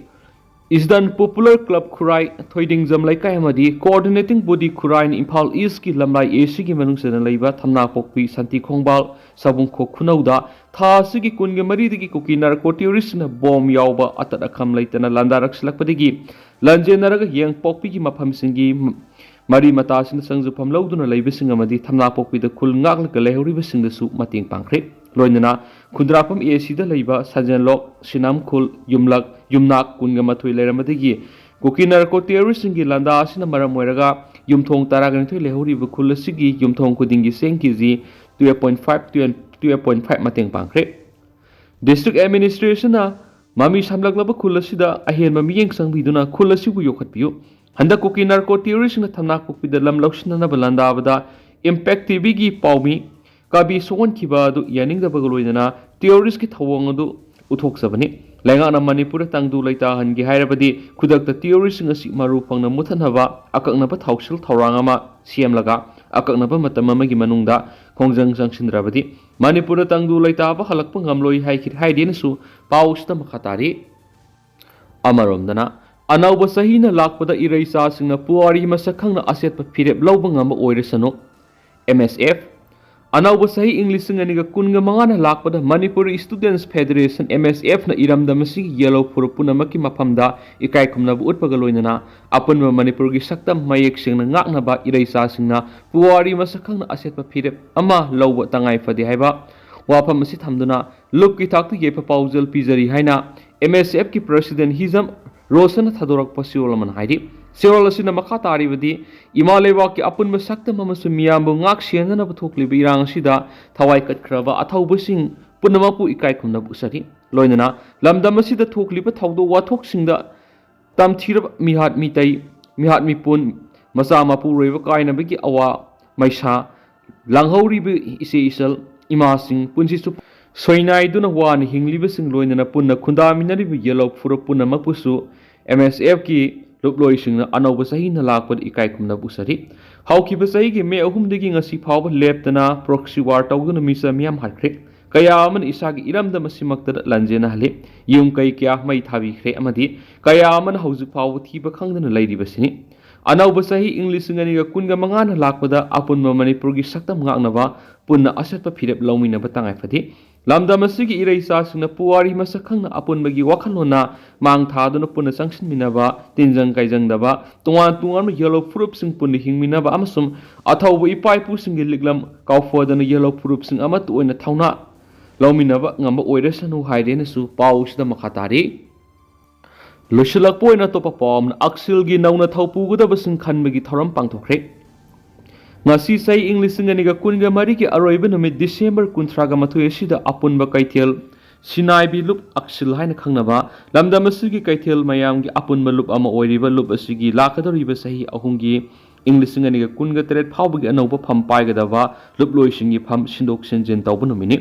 ꯏꯁꯗꯟ ꯄꯣꯄꯨꯂꯔ ꯀ꯭ꯂꯕ ꯈꯨꯔꯥꯏ, ꯊꯣꯏꯗꯤꯡꯖꯝ ꯂꯩꯀꯥꯏ ꯑꯃꯗꯤ ꯀꯣꯑꯣꯔꯗꯤꯅꯦꯇꯤꯡ ꯕꯣꯗꯤ ꯈꯨꯔꯥꯏꯅ ꯏꯝꯐꯥꯜ ꯏꯁꯀꯤ ꯂꯝꯂꯥꯏ ꯑꯦ ꯁꯤꯒꯤ ꯃꯅꯨꯡ ꯆꯟꯅ ꯂꯩꯕ ꯊꯝꯅꯥꯄꯣꯛꯄꯤ, ꯁꯥꯟꯇꯤ ꯈꯣꯡꯕꯥꯜ, ꯁꯥꯕꯨꯡꯈꯣꯛ ꯈꯨꯅꯧꯗ ꯊꯥ ꯑꯁꯤꯒꯤ ꯀꯨꯟꯒ ꯃꯔꯤꯗꯒꯤ ꯀꯨꯀꯤ ꯅꯥꯔꯀꯣ ꯇꯦꯔꯣꯔꯤꯁꯅ ꯕꯣꯝ ꯌꯥꯎꯕ ꯑꯇꯠ ꯑꯈꯝ ꯂꯩꯇꯅ ꯂꯥꯟꯗꯥꯔꯛꯁꯤꯜꯂꯛꯄꯗꯒꯤ ꯂꯥꯟꯖꯦꯟꯅꯔꯒ ꯌꯦꯡꯄꯣꯛꯄꯤꯒꯤ ꯃꯐꯝꯁꯤꯡꯒꯤ ꯃꯔꯤ ꯃꯇꯥꯁꯤꯡꯗ ꯆꯪꯖꯐꯝ ꯂꯧꯗꯨꯅ ꯂꯩꯕꯁꯤꯡ ꯑꯃꯗꯤ ꯊꯝꯅꯥꯄꯣꯛꯄꯤꯗ ꯈꯨꯜ ꯉꯥꯛꯂꯒ ꯂꯩꯍꯧꯔꯤꯕꯁꯤꯡꯗꯁꯨ ꯃꯇꯦꯡ ꯄꯥꯡꯈ꯭ꯔꯦ꯫ ꯂꯣꯏꯅꯅ ꯈꯨꯟꯗ꯭ꯔꯥꯛꯄꯝ ꯑꯦ ꯁꯤꯗ ꯂꯩꯕ ꯁꯟꯖꯦꯟꯂꯣꯛ, ꯁꯤꯅꯥꯝꯈꯨꯜ, ꯌꯨꯝꯂꯛ, ꯌꯨꯝꯅꯥꯛ ꯀꯨꯟꯒ ꯃꯥꯊꯣꯏ ꯂꯩꯔꯝꯕꯗꯒꯤ ꯀꯨꯀꯤ ꯅꯥꯔꯀꯣ ꯇꯦꯔꯣꯔꯤꯁꯁꯤꯡꯒꯤ ꯂꯥꯟꯗꯥ ꯑꯁꯤꯅ ꯃꯔꯝ ꯑꯣꯏꯔꯒ ꯌꯨꯝꯊꯣꯡ ꯇꯔꯥꯒ ꯅꯤꯊꯣꯏ ꯂꯩꯍꯧꯔꯤꯕ ꯈꯨꯜ ꯑꯁꯤꯒꯤ ꯌꯨꯝꯊꯣꯡ ꯈꯨꯗꯤꯡꯒꯤ ꯆꯦꯡ ꯀꯦ G twelve point five, twelve point five ꯃꯇꯦꯡ ꯄꯥꯡꯈ꯭ꯔꯦ꯫ ꯗꯤꯁꯇ꯭ꯔꯤꯛ ꯑꯦꯗꯃꯤꯅꯤꯁꯇ꯭ꯔꯦꯁꯟꯅ ꯃꯃꯤ ꯁꯥꯝꯂꯛꯂꯕ ꯈꯨꯜ ꯑꯁꯤꯗ ꯑꯍꯦꯟꯕ ꯃꯤꯠꯌꯦꯡ ꯆꯪꯕꯤꯗꯨꯅ ꯈꯨꯜ ꯑꯁꯤꯕꯨ ꯌꯣꯛꯈꯠꯄꯤꯌꯨ꯫ ꯍꯟꯗꯛ ꯀꯨꯀꯤ ꯅꯥꯔꯀꯣ ꯇꯦꯔꯣꯔꯤꯁꯁꯤꯡꯅ ꯊꯝꯅꯥꯄꯣꯛꯄꯤꯗ ꯂꯝ ꯂꯧꯁꯤꯟꯅꯅꯕ ꯂꯥꯟꯗꯥꯕꯗ ꯏꯝꯄꯦꯛ ꯇꯤꯚꯤꯒꯤ ꯄꯥꯎꯃꯤ ꯀꯕꯤ ꯁꯣꯛꯍꯟꯈꯤꯕ ꯑꯗꯨ ꯌꯥꯅꯤꯡꯗꯕꯒ ꯂꯣꯏꯅꯅ ꯇꯦꯔꯣꯔꯤꯁꯀꯤ ꯊꯧꯑꯣꯡ ꯑꯗꯨ ꯎꯠꯊꯣꯛꯆꯕꯅꯤ꯫ ꯂꯩꯉꯥꯛꯅ ꯃꯅꯤꯄꯨꯔꯗ ꯇꯪꯗꯨ ꯂꯩꯇꯥꯍꯟꯒꯦ ꯍꯥꯏꯔꯕꯗꯤ ꯈꯨꯗꯛꯇ ꯇꯦꯔꯣꯔꯤꯁꯁꯤꯡ ꯑꯁꯤ ꯃꯔꯨ ꯐꯪꯅ ꯃꯨꯠꯊꯠꯅꯕ ꯑꯀꯛꯅꯕ ꯊꯧꯁꯤꯜ ꯊꯧꯔꯥꯡ ꯑꯃ ꯁꯦꯝꯂꯒ ꯑꯀꯛꯅꯕ ꯃꯇꯝ ꯑꯃꯒꯤ ꯃꯅꯨꯡꯗ ꯈꯣꯡꯖꯪ ꯆꯪꯁꯤꯟꯗ꯭ꯔꯕꯗꯤ ꯃꯅꯤꯄꯨꯔꯗ ꯇꯪꯗꯨ ꯂꯩꯇꯥꯕ ꯍꯜꯂꯛꯄ ꯉꯝꯂꯣꯏ ꯍꯥꯏꯈꯤ-, ꯍꯥꯏꯔꯤ ꯍꯥꯏꯅꯁꯨ ꯄꯥꯎ ꯑꯁꯤꯗ ꯃꯈꯥ ꯇꯥꯔꯤ꯫ ꯑꯃꯔꯣꯝꯗꯅ ꯑꯅꯧꯕ ꯆꯍꯤꯅ ꯂꯥꯛꯄꯗ ꯏꯔꯩꯆꯥꯁꯤꯡꯅ ꯄꯨꯋꯥꯔꯤ ꯃꯁꯛ ꯈꯪꯅ ꯑꯆꯦꯠꯄ ꯐꯤꯔꯦꯞ ꯂꯧꯕ ꯉꯝꯕ ꯑꯣꯏꯔꯁꯅꯨ꯫ ꯑꯦꯝ ꯑꯦꯁ ꯑꯦꯐ꯫ ꯑꯅꯧꯕ ꯆꯍꯤ ꯏꯪ ꯂꯤꯁꯤꯡ ꯑꯅꯤꯒ ꯀꯨꯟꯒ ꯃꯉꯥꯅ ꯂꯥꯛꯄꯗ ꯃꯅꯤꯄꯨꯔ ꯏꯁꯇꯨꯗꯦꯟꯁ ꯐꯦꯗꯔꯦꯁꯟ, ꯑꯦꯝ ꯑꯦꯁ ꯑꯦꯐꯅ ꯏꯔꯝꯗꯝ ꯑꯁꯤꯒꯤ ꯌꯦꯜꯍꯧ ꯐꯨꯔꯨꯞ ꯄꯨꯝꯅꯃꯛꯀꯤ ꯃꯐꯝꯗ ꯏꯀꯥꯏ ꯈꯨꯝꯅꯕ ꯎꯠꯄꯒ ꯂꯣꯏꯅꯅ ꯑꯄꯨꯟꯕ ꯃꯅꯤꯄꯨꯔꯒꯤ ꯁꯛꯇꯝ ꯃꯌꯦꯛ ꯁꯦꯡꯅ ꯉꯥꯛꯅꯕ ꯏꯔꯩꯆꯥꯁꯤꯡꯅ ꯄꯨꯋꯥꯔꯤ ꯃꯁꯛ ꯈꯪꯅ ꯑꯆꯦꯠꯄ ꯐꯤꯔꯦꯞ ꯑꯃ ꯂꯧꯕ ꯇꯉꯥꯏ ꯐꯗꯦ ꯍꯥꯏꯕ ꯋꯥꯐꯝ ꯑꯁꯤ ꯊꯝꯗꯨꯅ ꯂꯨꯞꯀꯤ ꯊꯥꯛꯇ ꯌꯥꯏꯐ ꯄꯥꯎꯖꯦꯜ ꯄꯤꯖꯔꯤ ꯍꯥꯏꯅ ꯑꯦꯝ ꯑꯦꯁ ꯑꯦꯐꯀꯤ ꯄ꯭ꯔꯁꯤꯗꯦꯟ ꯍꯤꯖꯝ ꯔꯣꯁꯟꯅ ꯊꯥꯗꯣꯔꯛꯄ ꯆꯦꯔꯣꯜ ꯑꯃꯅ ꯍꯥꯏꯔꯤ꯫ ꯆꯦꯔꯣꯜ ꯑꯁꯤꯅ ꯃꯈꯥ ꯇꯥꯔꯤꯕꯗꯤ, ꯏꯃꯥ ꯂꯩꯕꯥꯛꯀꯤ ꯑꯄꯨꯟꯕ ꯁꯛꯇꯝ ꯑꯃꯁꯨꯡ ꯃꯤꯌꯥꯝꯕꯨ ꯉꯥꯛ ꯁꯦꯟꯅꯅꯕ ꯊꯣꯛꯂꯤꯕ ꯏꯔꯥꯡ ꯑꯁꯤꯗ ꯊꯋꯥꯏ ꯀꯠꯈ꯭ꯔꯕ ꯑꯊꯧꯕꯁꯤꯡ ꯄꯨꯝꯅꯃꯛꯄꯨ ꯏꯀꯥꯏ ꯈꯨꯝꯅꯕ ꯎꯠꯆꯔꯤ꯫ ꯂꯣꯏꯅꯅ ꯂꯝꯗꯝ ꯑꯁꯤꯗ ꯊꯣꯛꯂꯤꯕ ꯊꯧꯗꯣꯛ ꯋꯥꯊꯣꯛꯁꯤꯡꯗ ꯇꯝꯊꯤꯔꯕ ꯃꯤꯍꯥꯠ ꯃꯤꯇꯩ, ꯃꯤꯍꯥꯠ ꯃꯤꯄꯨꯟ, ꯃꯆꯥ ꯃꯄꯨꯔꯣꯏꯕ ꯀꯥꯏꯅꯕꯒꯤ ꯑꯋꯥ ꯃꯩꯁꯥ ꯂꯥꯡꯍꯧꯔꯤꯕ ꯏꯆꯦ ꯏꯆꯜ ꯏꯃꯥꯁꯤꯡ, ꯄꯨꯟꯁꯤ ꯆꯨꯞ ꯁꯣꯏꯅꯥꯏꯗꯨꯅ ꯋꯥꯅ ꯍꯤꯡꯂꯤꯕꯁꯤꯡ, ꯂꯣꯏꯅꯅ ꯄꯨꯟꯅ ꯈꯨꯟꯗꯥꯃꯤꯟꯅꯔꯤꯕ ꯌꯦꯜꯍꯧ ꯐꯨꯔꯨꯞ ꯄꯨꯝꯅꯃꯛꯄꯨꯁꯨ M S Fꯀꯤ ꯂꯨꯞꯂꯣꯏꯁꯤꯡꯅ ꯑꯅꯧꯕ ꯆꯍꯤꯅ ꯂꯥꯛꯄꯗ ꯏꯀꯥꯏ ꯈꯨꯝꯅꯕ ꯎꯠꯆꯔꯤ꯫ ꯍꯧꯈꯤꯕ ꯆꯍꯤꯒꯤ ꯃꯦ ꯑꯍꯨꯝꯗꯒꯤ ꯉꯁꯤ ꯐꯥꯎꯕ ꯂꯦꯞꯇꯅ proxy war ꯇꯧꯗꯨꯅ ꯃꯤꯆꯝ ꯃꯤꯌꯥꯝ ꯍꯥꯠꯈ꯭ꯔꯦ꯫ ꯀꯌꯥ ꯑꯃꯅ ꯏꯁꯥꯒꯤ ꯏꯔꯝꯗꯝ ꯑꯁꯤꯃꯛꯇꯗ ꯂꯥꯟꯖꯦꯟꯅꯍꯜꯂꯤ꯫ ꯌꯨꯝ ꯀꯩ ꯀꯌꯥ ꯃꯩ ꯊꯥꯕꯤꯈ꯭ꯔꯦ ꯑꯃꯗꯤ ꯀꯌꯥ ꯑꯃꯅ ꯍꯧꯖꯤꯛ ꯐꯥꯎꯕ ꯊꯤꯕ ꯈꯪꯗꯅ ꯂꯩꯔꯤꯕꯁꯤꯅꯤ꯫ ꯑꯅꯧꯕ ꯆꯍꯤ ꯏꯪ ꯂꯤꯁꯤꯡ ꯑꯅꯤꯒ ꯀꯨꯟꯒ ꯃꯉꯥꯅ ꯂꯥꯛꯄꯗ ꯑꯄꯨꯟꯕ ꯃꯅꯤꯄꯨꯔꯒꯤ ꯁꯛꯇꯝ ꯉꯥꯛꯅꯕ ꯄꯨꯟꯅ ꯑꯆꯦꯠꯄ ꯐꯤꯔꯦꯞ ꯂꯧꯃꯤꯟꯅꯕ ꯇꯉꯥꯏ ꯐꯗꯦ꯫ ꯂꯝꯗꯝ ꯑꯁꯤꯒꯤ ꯏꯔꯩꯆꯥꯁꯤꯡꯅ ꯄꯨꯋꯥꯔꯤ ꯃꯁꯛ ꯈꯪꯅ ꯑꯄꯨꯟꯕꯒꯤ ꯋꯥꯈꯜꯂꯣꯟꯅ ꯃꯥꯡ ꯊꯥꯗꯨꯅ ꯄꯨꯟꯅ ꯆꯪꯁꯤꯟꯃꯤꯟꯅꯕ, ꯇꯤꯟꯖꯪ ꯀꯥꯏꯖꯪꯗꯕ, ꯇꯣꯉꯥꯟ ꯇꯣꯉꯥꯟꯕ ꯌꯦꯜꯍꯧ ꯐꯨꯔꯨꯞꯁꯤꯡ ꯄꯨꯟꯅ ꯍꯤꯡꯃꯤꯟꯅꯕ ꯑꯃꯁꯨꯡ ꯑꯊꯧꯕ ꯏꯄꯥ ꯏꯄꯨꯁꯤꯡꯒꯤ ꯂꯤꯛꯂꯝ ꯀꯥꯎꯐꯗꯅ ꯌꯦꯜꯍꯧ ꯐꯨꯔꯨꯞꯁꯤꯡ ꯑꯃꯠꯇ ꯑꯣꯏꯅ ꯊꯧꯅꯥ ꯂꯧꯃꯤꯟꯅꯕ ꯉꯝꯕ ꯑꯣꯏꯔꯁꯅꯨ ꯍꯥꯏꯔꯦꯅꯁꯨ ꯄꯥꯎꯁꯤꯗ ꯃꯈꯥ ꯇꯥꯔꯤ꯫ ꯂꯣꯏꯁꯤꯜꯂꯛꯄ ꯑꯣꯏꯅ ꯑꯇꯣꯞꯄ ꯄꯥꯎ ꯑꯃꯅ ꯑꯛꯁꯤꯜꯒꯤ ꯅꯧꯅ ꯊꯧ ꯄꯨꯒꯗꯕꯁꯤꯡ ꯈꯟꯕꯒꯤ ꯊꯧꯔꯝ ꯄꯥꯡꯊꯣꯛꯈ꯭ꯔꯦ꯫ ꯉꯁꯤ ꯆꯍꯤ ꯏꯪ ꯂꯤꯁꯤꯡ ꯑꯅꯤꯒ ꯀꯨꯟꯒ ꯃꯔꯤꯒꯤ ꯑꯔꯣꯏꯕ ꯅꯨꯃꯤꯠ ꯗꯤꯁꯦꯝꯕꯔ ꯀꯨꯟꯊ꯭ꯔꯥꯒ ꯃꯥꯊꯣꯏ ꯑꯁꯤꯗ ꯑꯄꯨꯟꯕ ꯀꯩꯊꯦꯜ ꯁꯤꯅꯥꯏꯕꯤ ꯂꯨꯞ ꯑꯛꯁꯤꯜ ꯍꯥꯏꯅ ꯈꯪꯅꯕ ꯂꯝꯗꯝ ꯑꯁꯤꯒꯤ ꯀꯩꯊꯦꯜ ꯃꯌꯥꯝꯒꯤ ꯑꯄꯨꯟꯕ ꯂꯨꯞ ꯑꯃ ꯑꯣꯏꯔꯤꯕ ꯂꯨꯞ ꯑꯁꯤꯒꯤ ꯂꯥꯛꯀꯗꯧꯔꯤꯕ ꯆꯍꯤ ꯑꯍꯨꯝꯒꯤ ꯏꯪ ꯂꯤꯁꯤꯡ ꯑꯅꯤꯒ ꯀꯨꯟꯒ ꯇꯔꯦꯠ ꯐꯥꯎꯕꯒꯤ ꯑꯅꯧꯕ ꯐꯝ ꯄꯥꯏꯒꯗꯕ ꯂꯨꯞꯂꯣꯏꯁꯤꯡꯒꯤ ꯐꯝ ꯁꯤꯟꯗꯣꯛ ꯁꯤꯟꯖꯤꯟ ꯇꯧꯕ ꯅꯨꯃꯤꯠꯅꯤ꯫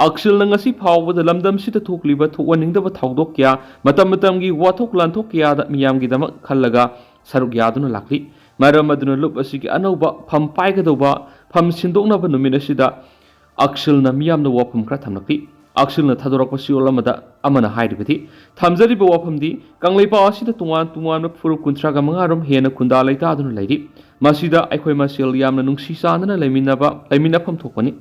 ꯑꯛꯁꯤꯜꯅ ꯉꯁꯤ ꯐꯥꯎꯕꯗ ꯂꯝꯗꯝꯁꯤꯗ ꯊꯣꯛꯂꯤꯕ ꯊꯣꯛꯍꯟꯅꯤꯡꯗꯕ ꯊꯧꯗꯣꯛ ꯀꯌꯥ, ꯃꯇꯝ ꯃꯇꯝꯒꯤ ꯋꯥꯊꯣꯛ ꯂꯥꯟꯊꯣꯛ ꯀꯌꯥꯗ ꯃꯤꯌꯥꯝꯒꯤꯗꯃꯛ ꯈꯜꯂꯒ ꯁꯔꯨꯛ ꯌꯥꯗꯨꯅ ꯂꯥꯛꯂꯤ꯫ ꯃꯔꯝ ꯑꯗꯨꯅ ꯂꯨꯞ ꯑꯁꯤꯒꯤ ꯑꯅꯧꯕ ꯐꯝ ꯄꯥꯏꯒꯗꯧꯕ ꯐꯝ ꯁꯤꯟꯗꯣꯛꯅꯕ ꯅꯨꯃꯤꯠ ꯑꯁꯤꯗ ꯑꯛꯁꯤꯜꯅ ꯃꯤꯌꯥꯝꯗ ꯋꯥꯐꯝ ꯈꯔ ꯊꯝꯂꯛꯂꯤ꯫ ꯑꯛꯁꯤꯜꯅ ꯊꯥꯗꯣꯔꯛꯄ ꯆꯦꯔꯣꯜ ꯑꯃꯗ ꯑꯃꯅ ꯍꯥꯏꯔꯤꯕꯗꯤ, ꯊꯝꯖꯔꯤꯕ ꯋꯥꯐꯝꯗꯤ ꯀꯪꯂꯩꯄꯥꯛ ꯑꯁꯤꯗ ꯇꯣꯉꯥꯟ ꯇꯣꯉꯥꯟꯕ ꯐꯨꯔꯨꯞ ꯀꯨꯟꯊ꯭ꯔꯥꯒ ꯃꯉꯥ ꯔꯣꯝ ꯍꯦꯟꯅ ꯈꯨꯟꯗꯥ ꯂꯩꯇꯥꯗꯨꯅ ꯂꯩꯔꯤ꯫ ꯃꯁꯤꯗ ꯑꯩꯈꯣꯏ ꯃꯁꯦꯜ ꯌꯥꯝꯅ ꯅꯨꯡꯁꯤ ꯆꯥꯟꯅꯅ ꯂꯩꯃꯤꯟꯅꯕ, ꯂꯩꯃꯤꯟꯅꯐꯝ ꯊꯣꯛꯄꯅꯤ꯫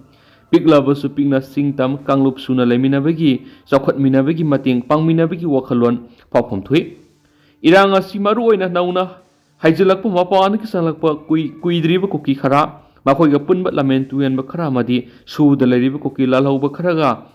ꯄꯤꯛꯂꯕꯁꯨ ꯄꯤꯛꯅ ꯆꯤꯡ ꯇꯝ ꯀꯥꯡꯂꯨꯞ ꯁꯨꯅ ꯂꯩꯃꯤꯟꯅꯕꯒꯤ, ꯆꯥꯎꯈꯠꯃꯤꯟꯅꯕꯒꯤ ꯃꯇꯦꯡ ꯄꯥꯡꯃꯤꯟꯅꯕꯒꯤ ꯋꯥꯈꯜꯂꯣꯟ ꯐꯥꯎꯐꯝ ꯊꯣꯛꯏ꯫ ꯏꯔꯥꯡ ꯑꯁꯤ ꯃꯔꯨ ꯑꯣꯏꯅ ꯅꯧꯅ ꯍꯩꯖꯤꯜꯂꯛꯄ ꯃꯄꯥꯟꯗꯒꯤ ꯆꯪꯂꯛꯄ ꯀꯨꯏ-, ꯀꯨꯏꯗ꯭ꯔꯤꯕ ꯀꯨꯀꯤ ꯈꯔ, ꯃꯈꯣꯏꯒ ꯄꯨꯟꯕ ꯂꯝꯍꯦꯟ ꯇꯨꯍꯦꯟꯕ ꯈꯔ ꯑꯃꯗꯤ ꯁꯨꯗ ꯂꯩꯔꯤꯕ ꯀꯨꯀꯤ ꯂꯥꯜꯍꯧꯕ ꯈꯔꯒ